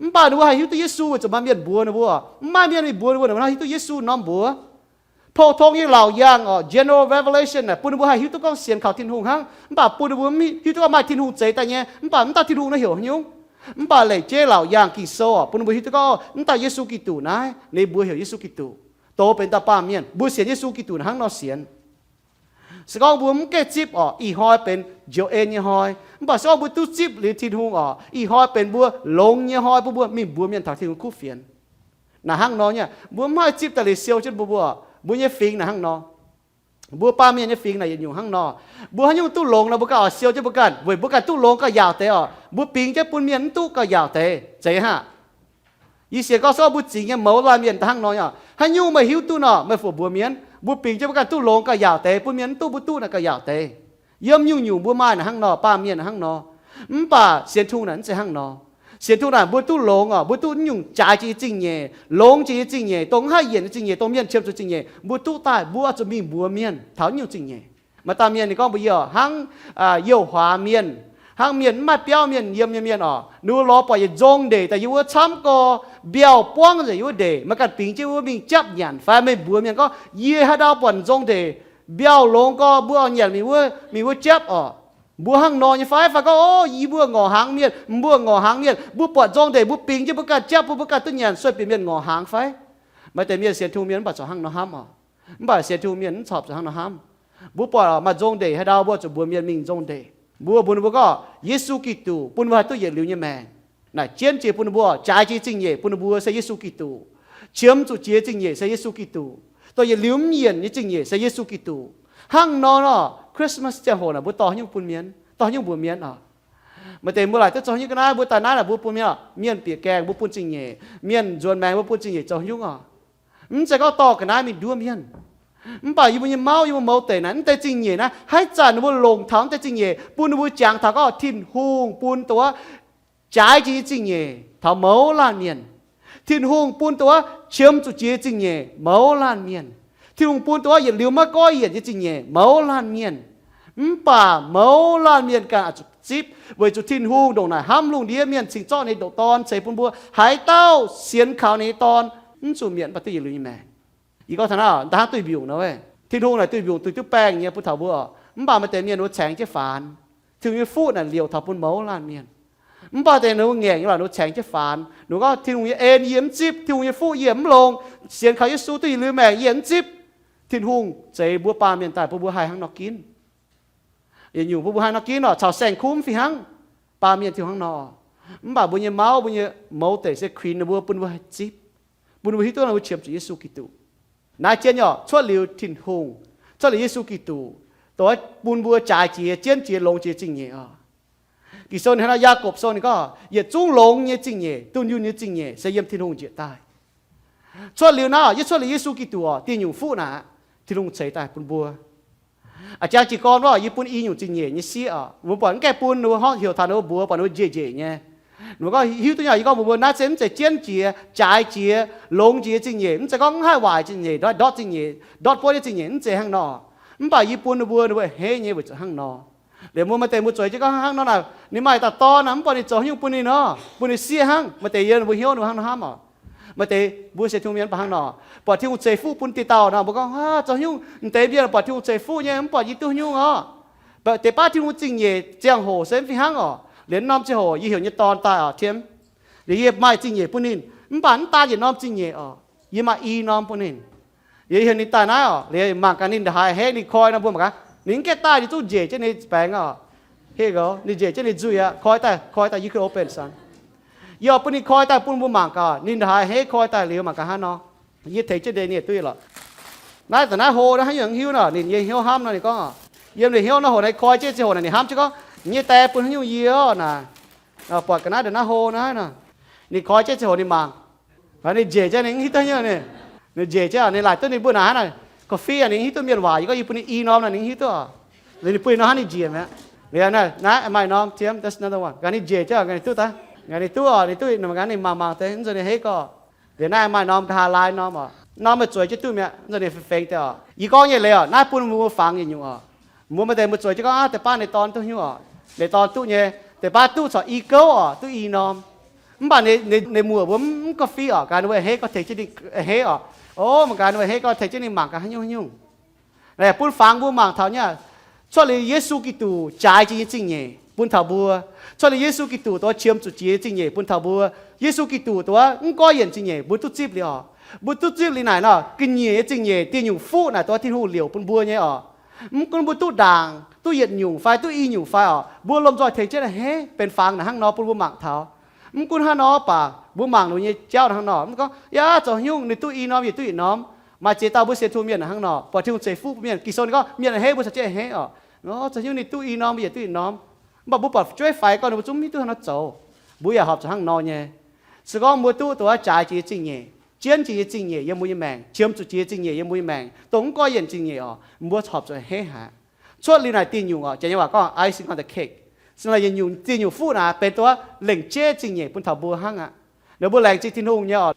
Mv baac ninh mbuo haih hiuv duqv Yesu weic zuqc maaih mienh mbuox ninh mbuo. Mv maaih mienh mingh mbuox ninh mbuo, ninh mbuo hnangv hiuv duqv Yesu norm mbuox. Pou-tong nyei laauc yaangh oc, general revelation naaic bun ninh mbuo haih hiuv duqv gorngv sienx kaux Tin-Hungh hnangv, mv baac bun ninh mbuo mv hiuv duqv gorngv maaih Tin-Hungh zeix daaih nyei, mv baac mv dauh Tin-Hungh naaiv heuc haaix nyungc. Mv baac leic jeiv laauc yaangh Ging-Sou oc, bun ninh mbuo hiuv duqv gorngv mv dauh Yesu Giduc naaiv, ninh mbuo heuc Yesu Giduc, dongh benx dauh baamh mienh. Mbuo sienx Yesu Giduc naaic hnangv nor sienx. Se gorngv mbuo mv gaengh zipv oc, ih hnoi benx njoux en nyei hnoi. Mv baac se gorngv mbuo duqv zipv liuz Tin-Hungh oc, ih hnoi benx mbuo longx nyei hnoi bun mbuo mingh mbuox mienh taux Tin-Hungh kuv fienx. Naaic hnangv nor nyei, mbuo mv haih zipv daaih liuz siou jienv mbuo, mbuo, mbuo nyei fingx naaic hnangv nor. Mbuo baamh mienh nyei fingx naaic yietc nyungc hnangv nor. Mbuo haaix nyungc duqv longx nor mbuo ganh oix siou jienv mbuo ganh, weic mbuo ganh duqv longx gauh yaauc deix oc. Mbuo bingx jienv bun mienh mv duqv gauh yaauc deix, zeiz hnangv. Yie sienx gorngv se gorngv mbuo zingx nyei mouz laanh mienh daaih hnangv nor nyei oc. Haaix nyungc meih hiuv duqv nor meih fu mbuox mienh, mbuo bingx jienv mbuo ganh duqv longx gauh yaauc deix, bun mienh mv duqv mbuo duqv naaic gauh yaauc deix. Yiem nyungc-nyungc mbuo maaih naaic hnangv nor, baamh mienh naaic hnangv nor. Mv baac sienx Tin-Hungh naaic mv zeiz hnangv nor. Sienx Tin-Hungh naaic mbuo duqv longx oc, mbuo duqv nyungc jaaix jiex nyei zingh nyeic, longx jiex nyei zingh nyeic, dongh mv haih yienc nyei zingh nyeic, dongh mienh qiemx zuqc zingh nyeic, mbuo duqv daaih mbuo oix zuqc mingh mbuox mienh taux nyungc zingh nyeic. Maaih dauh mienh ninh gorngv mbuox yie oc, hnangv youh huaax mienh, hnangv mienh mv maaih biauv mienh yiem nyei mienh oc, ninh mbuo lorz buatc yietc nzong ndeic daaih yiem wuov camv gorx, mbiauh buangv nzengc yiem wuov ndeic, meih ganh bingx jienv wuov mingh japv nyanc fai meih mbuox mienh gorngv, yie haaix ndau buatc nzong ndeic mbiauh longx gorx, mbuo oix nyanc mingh wuov, mingh wuov japv oc. Mbuo hnangv nor nyei fai? Fai gorngv, o, yie mbuo ngorc hnaangx mienh, mbuo ngorc hnaangx mienh, mbuo buatc nzong ndeic mbuo bingx jienv mbuo ganh japv bun mbuo ganh duqv nyanc, sueih bieqc mienh ngorc hnaangx fai? Maaih deix mienh sienx Tin-Hungh mienh mv baac corc hnangv nor hnamv oc. Mv baac sienx Tin-Hungh mienh mv corc zuqc hnangv nor hnamv. Mbuo buatc maaih nzong ndeic haaix ndau mbuo zuqc mbuox mienh mingh nzong ndeic. Mbuo mbuox ninh mbuo gorngv, Yesu Giduc bun mbuo haih duqv yietc liuz nyei maengc. Naaic jienv jiex bun ninh mbuo, jaaix jiex zingh nyeic bun ninh mbuo se Yesu Giduc. Qiemx zuqc jiex zingh nyeic se Yesu Giduc. Dongh yietc liuz mv yienc nyei zingh nyeic se Yesu Giduc. Hnangv nor nor, Christmas ziangh hoc naaic mbuo dorh nyungc bun mienh, dorh nyungc mbuox mienh oc. Maaih deix mbuo laaic duqv zoux nyungc ga'naaiv, mbuo daaih naaiv naaic mbuo bun mienh oc, mienh bieqc gaengh mbuo bun zingh nyeic, mienh nzuonx maengx mbuo bun zingh nyeic zoux nyungc oc. Mv zeiz gorngv dorh ga'naaiv mingh nduov mienh. Mv baac yie mbuo nyei mauv, yie mbuo mouz deic naaic, mv deix zingh nyeic naaiv, haaix zanc ninh mbuo longc taux mv deix zingh nyeic bun ninh mbuo jangx taux gorngv Tin-Hungh bun dongh wuov jaaix jiex nyei zingh nyeic taux mouz laanh mienh. Tin-Hungh bun dongh wuov qiemx zuqc jiex zingh nyeic mouz laanh mienh. Tin-Hungh bun dongh wuov yietc liuz maiv goiv yienc nyei zingh nyeic mouz laanh mienh. Mv baac mouz laanh mienh ganh zuqc zipv, weic zuqc Tin-Hungh ndongc naaic hnamv lungh ndiev mienh cingx zorqv ninh nyei ndoqc Dorn ceix bun mbuo. Haaix dauh sienx kaux ninh nyei Dorn mv zuqc mietc, mv baac duqv yietc liuz nyei maengc. Yie gorngv taux naaiv, da'hnangv duih mbiungc nor, Tin-Hungh naaic duih mbiungc duih duqv baengh nyei bun taux mbuo, mv baac maaih deix mienh wuov caengx jienv faanx. Tin-Hungh nyei fuqv naaic liouc taux bun mouz laanh mienh. Mv baac deix ninh mbuo ngaengc nyei lorqc, ninh mbuo caengx jienv faanx. Ninh gorngv, Tin-Hungh nyei en yie mv zipv, Tin-Hungh nyei fuqv yie mv longx, sienx kaux Yesu duqv yietc liuz maengc yie mv zipv. Tin-Hungh zeix mbuo baamh mienh daaih bun mbuo haih hnangv nor ginv. Yietc nyungc bun mbuo haih nor ginv oc, caux saeng-kuv mv fih hnangv. Baamh mienh Tin-Hungh hnangv nor. Mv baac mbuo nyei mauv, mbuo nyei motiv se kuinx ninh mbuo, bun mbuo haih zipv, bun mbuo hiuv duqv mbuo qiemx zuqc Yesu Giduc. Naaiv jienv nyei oc, cuotv liuz Tin-Hungh, cuotv liuz Yesu Giduc, dongh bun mbuo jaaix jiex, jienv jiex, longx jiex zingh nyeic oc. Ging-Sou ninh hnangv nor, Yaagorpc Sou ninh gorngv, yietc zungv longx nyei zingh nyeic, dunh yunh nyei zingh nyeic se yiem Tin-Hungh njiec daaih. Cuotv liuz naaiv oc, yie cuotv liuz Yesu Giduc oc, dieh nyungc fuqv naaic, Tin-Hungh ceix daaih bun mbuo. A'jang jiez gorn wuov, yie bun i nyungc zingh nyeic nyei sieqv oc, mbuo buatc mv gaengh bun ninh mbuo horpc heuc taux ninh mbuo mbuox, buatc ninh mbuo njiec njiec nyei. Ninh mbuo gorngv hiuv duqv nyei, yie gorngv mbuox mbuo naaiv se mv zeiz jienv jiex, jaaix jiex, longx jiex zingh nyeic, mv zeiz gorngv mv haih waaic zingh nyeic, ndortv zingh nyeic, ndortv buonv nyei zingh nyeic, mv zeiz hnangv nor. Mv baac yie bun ninh mbuo, ninh mbuo a'hneiv nyei weic zuqc hnangv nor. Liuz mbuo maaih deix mbuo zueiz jienv gorngv hnangv nor naaic, ninh maaih dauh dorn naaic, mv buatc ninh zoux haaix nyungc bun ninh nor, bun ninh sieqv hnangv. Maaih deix yie mbuo hnyouv ninh mbuo hnangv nor hnamv oc. Maaih deix mbuo sienx Tin-Hungh mienh mv baac hnangv nor, buatc Tin-Hungh ceix fuqv bun dieh dauh nor, mbuo gorngv, Aa, zoux haaix nyungc m'deix mienh buatc Tin-Hungh ceix fuqv nyei, mv buatc yie duqv haaix nyungc oc. Mv baac deix baav Tin-Hungh zingh nyeic ziangh hoc se mv fih hnangv oc. Liuz norm ziangh hoc yie heuc nyei dorn daaih oc, Tim. Liuz yie maaih zingh nyeic bun ninh, mv baac mv daan yietc norm zingh nyeic oc. Yie maaih i norm bun ninh. Liuz yie heuc ninh daaih naaiv oc, liuz mangc gaax ninh ndongc haaix a'hneiv ninh koi nor, mbuo mangc gaax. Ninh mv gaengh daaih, ninh zungv njiec jienv ninh baengx oc. Heh gox, ninh njiec jienv ninh nzuih aqv, koi daaih, koi daaih, you can open, son. Yie oix bun ninh koi daaih bun mbuo mangc gaax, ninh ndongc haaix a'hneiv koi daaih liuz mangc gaax hnangv nor. Yie tengx jienv ndeic-nie duqv lorqc. Naaiv da'naaiv hlo naaiv haaix nyungc hiuv nor, ninh nyei hnyouv hnamv nor, ninh gorngv, yiem ninh hnyouv naaiv hoc naaiv koi jienv ziangh hoc naaic ninh hnamv jienv gorngv, nyei die bun haaix nyungc yie oc naaic. Buatc ga'naaiv ndongc naaiv hlo naaiv nor, ninh koi jienv ziangh hoc ninh mangc. Ninh njiec jienv ninh mv hiuv duqv haaix nyungc ni. Ninh njiec jienv ninh laaic duqv ninh mbuo naaic hnangv naaic, coffee ninh mv hiuv duqv mienh waac, yie gorngv yie bun ninh i norm naaic ninh mv hiuv duqv oc. Liuz ninh bun ninh nor hnangv ninh njiec mi'aqv. Liuz naaiv, naaiv maaih norm, Tim, that's another one. Gaax ninh njiec jienv gaax ninh duqv daaih. Gaax ninh duqv oc, ninh duqv gaax ninh mangc mangc deix, mv nzunc ninh hei gorx. Liuz naaiv maaih norm nqa'haav laai norm oc. Norm meih zueiz jienv duqv mi'aqv, mv nzunc ninh fei-fengx deix oc. Yie gorngv nyei leiz oc, naaiv bun mbuo fangx yietc nyungc oc. Mbuo maaih deix mbuo zueiz jienv gorngv, aav, deix baav ninh dorn duqv haaix nyungc oc. Ninh dorn duqv nyei, deix baav duqv corc i gouv oc, duqv i norm. Mv baac ninh, ninh muoc mbuo mv gorngv fiev oc, gaax ninh mbuo a'hneiv gorngv tengx jienv ninh a'hneiv oc. O, mangc gaax ninh mbuo a'hneiv gorngv tengx jienv ninh mangc gaax haaix nyungc haaix nyungc. Naaiv bun fangx mbuo mangc taux nyei, cuotv liuz Yesu Giduc jaaix jiex nyei zingh nyeic bun taux mbuo. Cuotv liuz Yesu Giduc dongh qiemx zuqc jiex nyei zingh nyeic bun taux mbuo. Yesu Giduc dongh mv goiv yienc zingh nyeic mbuo duqv zipv liuz oc. Mbuo duqv zipv liuz naaic nor, ga'nyiec nyei zingh nyeic dieh nyungc fuqv naaic dongh Tin-Hungh liouc bun mbuo nyei oc. Mv gunv mbuo duqv ndaangc, duqv yietc nyungc fai duqv i nyungc fai oc, mbuo lomh nzoih tengx jienv a'hneiv benx fangx naaic hnangv nor bun mbuo mangc taux. Mv gunv hnangv nor mv baac mbuo mangc ninh nyei jauv hnangv nor, mv gorngv, yaac zoux haaix nyungc ninh duqv i norm, yie duqv yietc norm. Maaih ziex dauh mbuo sienx Tin-Hungh mienh hnangv nor, buatc Tin-Hungh ceix fuqv mbuo mienh, Ging-Sou ninh gorngv mienh a'hneiv mbuo caux jienv a'hneiv oc. Zoux haaix nyungc ninh duqv i norm, yie duqv yietc norm. Mv baac mbuo buatc fu'jueiv faix gorngv ninh mbuo zungv mv hiuv duqv hnangv nor zoux. Mbuo yaac horpc zuqc hnangv nor nyei. Se gorngv mbuo duqv dongh jaaix jiex nyei zingh nyeic, jienv jiex nyei zingh nyeic yiem mbuo nyei maengc, qiemx zuqc jiex zingh nyeic yiem mbuo nyei maengc, dongh mv goiv yienc zingh nyeic oc, mbuo horpc zuqc a'hneiv haic. Cuotv liuz naaic dieh nyungc oc, Janx nyei waac gorngv icing on the cake. Zinh laaix yietc nyungc dieh nyungc fuqv naaic benx dongh lengc jeiv zingh nyeic bun taux mbuo hnangv aqv. Ninh mbuo laengz zingh Tin-Hungh nyei oc.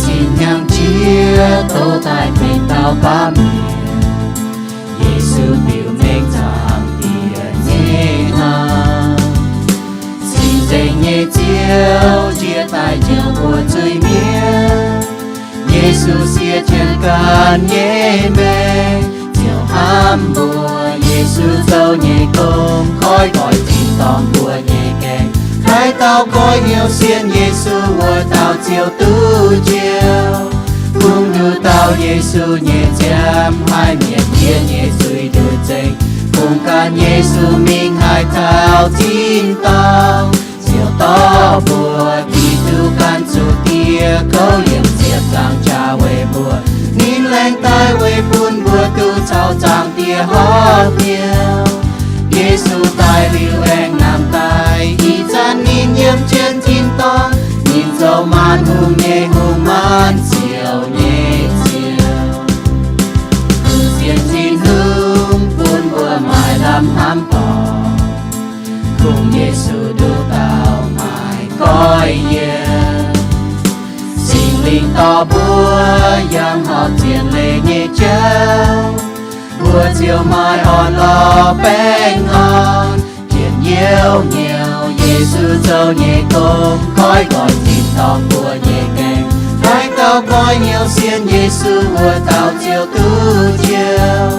Sin hnyangx-jiex douh daaih benx dauh baav mienh, Yesu biux mengh zaangc Diex nyei hnamv. Cing-nzengc nyei Ziouv jiex daaih njoux mbuo zuiz-mienh. Yesu siev jienv ganh nyei maengc, ziouc hnamv mbuo. Yesu zoux nyei gong koiv doix tin-dorngh mbuo nyei gaengh. Haaix dauh koiv hnyouv sienx Yesu, wuov dauh ziouc duqv njoux. Kungx nduqc dauh Yesu nyei nziaamv, haih mietc jienv nyei zuiz nduqc nzengc. Kungx gan Yesu mingh haaix taux tin-dorngh, ziouc dorh mbuo diqc duqv gan zuqc dieh kouv, yiem ziepc nzaangc jaax weic mbuo. Ninh laengz daaih weic bun mbuo duqv caux Zaangc Diex horpc miuc. Yesu daaih liuz aengx nangh daaih, ih zanc ninh yiem jienv tin-dorngh, ninh zoux maanc hungh nyei hungh, maanc ziouc nyei Ziouv. Kungx sienx Tin-Hungh bun mbuo maaih lamh hnamv dorngc, kungx Yesu nduqc dauh maaih goiv yiem. Singx Lingh dorh mbuo yangh horpc zien leiz nyei jauv, mbuo ziouc maaih orn-lorqc baengh orn. Njien-youh hnyouv Yesu zoux nyei gong, koiv nqoi tin-dorngh mbuo nyei gaengh. Haaix dauh goiv hnyouv sienx Yesu, wuov dauh ziouc duqv njoux.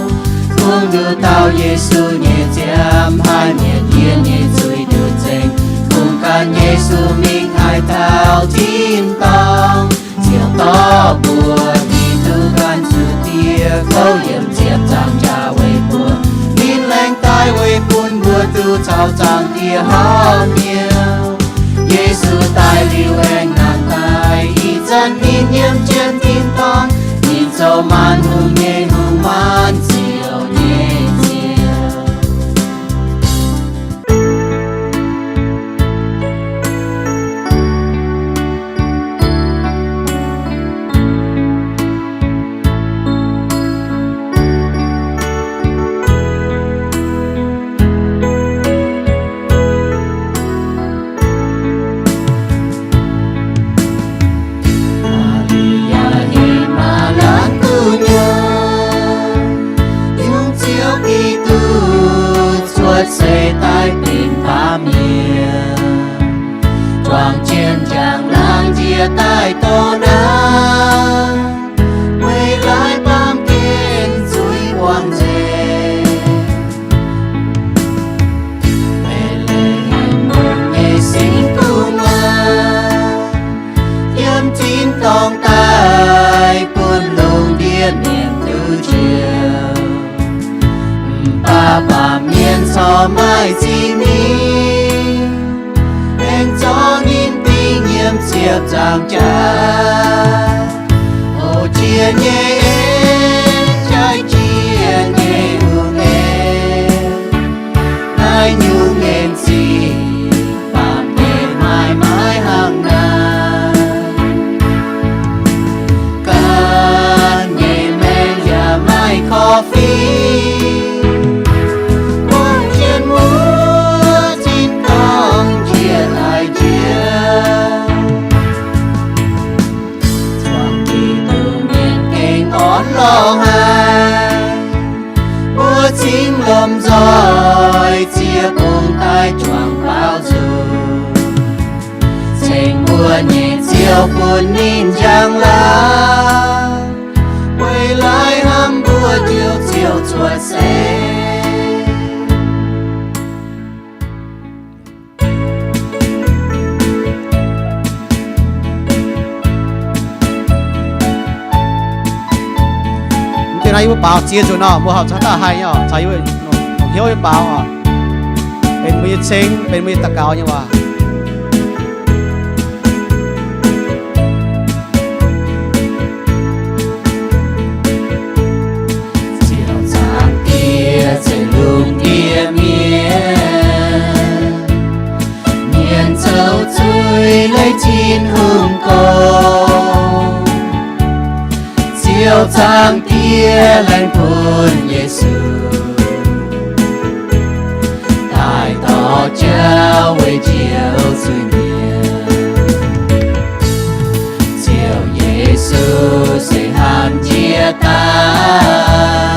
Kungx nduqc dauh Yesu nyei nziaamv, haih mietc yie nyei zuiz nduqc nzengc. Kungx gan Yesu mingh haaix dauh tin-dorngh, ziouc dorh mbuo hiuv duqv ganh zuqc diev kouv yiem ziepc nzaangc jaax weic mbuo. Ninh laengz daaih weic bun mbuo duqv caux Zaangc Diex horpc miuc. Yesu daaih liuz aengx nangh daaih, ih zanc ninh yiem jienv tin-dorngh, ninh zoux maanc hungh nyei hungh, maanc ziouc nyei Ziouv. Maa^li^yaa heuc maaih laanh gu'nyuoz, yungz Ziouv Giduc cuotv seix daaih benx baamh mienh, juangc jienv njang-laangc njiec daaih doh naaiv, weic laaix baamh gen zuiz buangh nzengc. Mbetc^le^hem Mungv nyei singx gu'nguaaz, yiem tin-dorngh daaih bun lungh ndiev mienh duqv njoux. Mv baac baamh mienh corc maaih zingh mingh, aengx zorqv ninh dingh nyiemc ziepc nzaangc jaax. Hoqc jiex nyei en, jaiv jiex nyei hungh en, naaiv nyungc en zingh baamh gen maaih maiv hnangv naaiv. Ganh nyei maengc yaac maaih korv-fiqv, buangh jienv wuov tin-dorngh njiec daaih njiec. Zuangx Giduc mienh gengh orn-lorqc haic, mbuo cingx lomh nzoih ziec bungx daaih juangc baaux nzung, ceng mbuo nyei Ziouv bun ninh njang-laangc, weic laaix hnamv mbuo Njoux Ziouv cuotv seix. Mv deix naaiv yie mbuo baaux ziex nzunc nor, mbuo horpc zuqc daaih haih nyei oc. Caux yie mbuo longc hnyouv nyei baaux oc. Benx mbuo nyei ceng, benx mbuo nyei daux gaux nyei waac. Ziouv Zaangc Diex ceix lungh ndiev mienh, mienh zoux zuiz leih Tin-Hungh gorngv. Ziouv Zaangc Diex laengz bun Yesu daaih dorh jauv weic njoux zuiz-mienh. Ziouv Yesu se hnamv njiec daaih,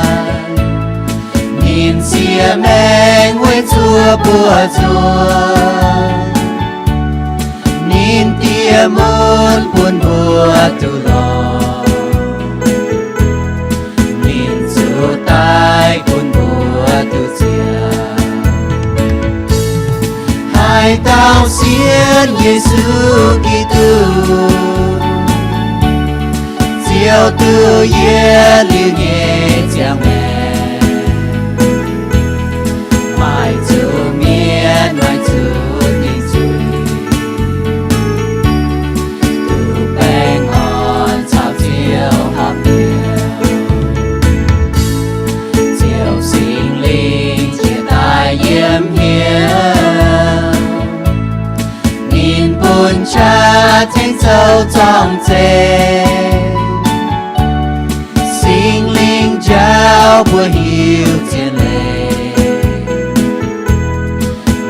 ninh siex maengc weic zuoqv mbuo nzuonx. Ninh diex mun bun mbuo duqv lorz, ninh zuqc daaih bun mbuo duqv ziangh. Haaix dauh sienx Yesu Giduc, ziouc duqv yietc liuz nyei ziangh maengc, maiv zuqc mietc, maiv zuqc nyei zuiz, duqv baengh orn caux Ziouv horpc miuc. Ziouv se zoux zorng-zeqv. Singx Lingh njaaux mbuo hiuv zien leiz,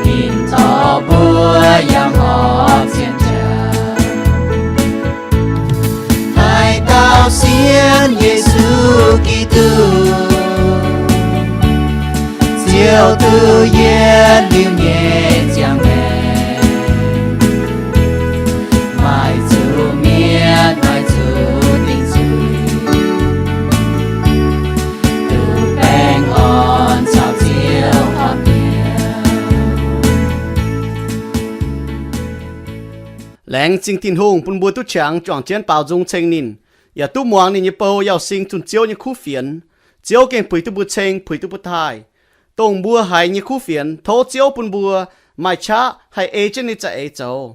ninh tov mbuo yangh horpc zien jaax. Haaix dauh sienx Yesu Giduc, ziouc duqv yietc liuz nyei ziangh maengc, maaih zuqc mietc, maaih zuqc dingc zuiz, duqv baengh orn caux Ziouv horpc mi'aqv. Laengz zingh Tin-Hungh bun mbuo duqv qangx juangc jienv baaux nzung ceng ninh, yaac duqv muangx ninh nyei bou yauh sing zunh Ziouv nyei kuv fienx. Ziouv gengh puix duqv mbuo ceng, puix duqv mbuo taaih. Dongh mbuo haiz nyei kuv fienx, tov Ziouv bun mbuo maaih qaqv haih ei jienv ninh za'eix zoux.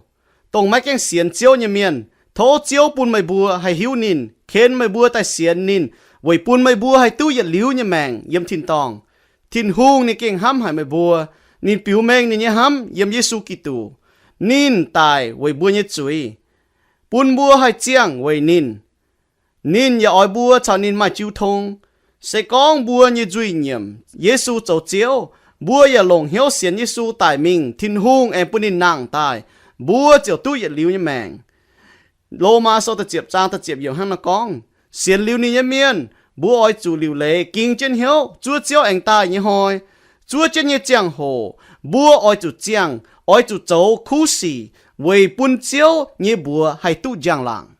Dongh maiv gaengh sienx Ziouv nyei mienh, tov Ziouv bun meih mbuo haih hiuv ninh, ken meih mbuo daaih sienx ninh, weic bun meih mbuo haih duqv yietc liuz nyei maengc yiem tin-dorngh. Tin-Hungh ninh gengh hnamv haic meih mbuo. Ninh biux mengh ninh nyei hnamv yiem Yesu Giduc. Ninh daic weic mbuo nyei zuiz, bun mbuo haih ziangh weic ninh. Ninh yaac oix mbuo caux ninh maaih jiu tong. Se gorngv mbuo nyei nzuih nyiemc Yesu zoux Ziouv, mbuo yaac longc hnyouv sienx Yesu daic mingh, Tin-Hungh aengx bun ninh nangh daaih, mbuo ziouc duqv yietc liuz nyei maengc. Lomaa Sou da'ziepc zaang da'ziepc yiemc hnangv naaiv gorngv, sienx liuz ninh nyei mienh, mbuo oix zuqc liuc leiz ging jienv hnyouv zuov Ziouv aengx daaih nyei hnoi. Zuov jienv nyei ziangh hoc mbuo oix zuqc ziangh, oix zuqc zoux kuv sic weic bun Ziouv nyei mbuox haih duqv njang-laangc.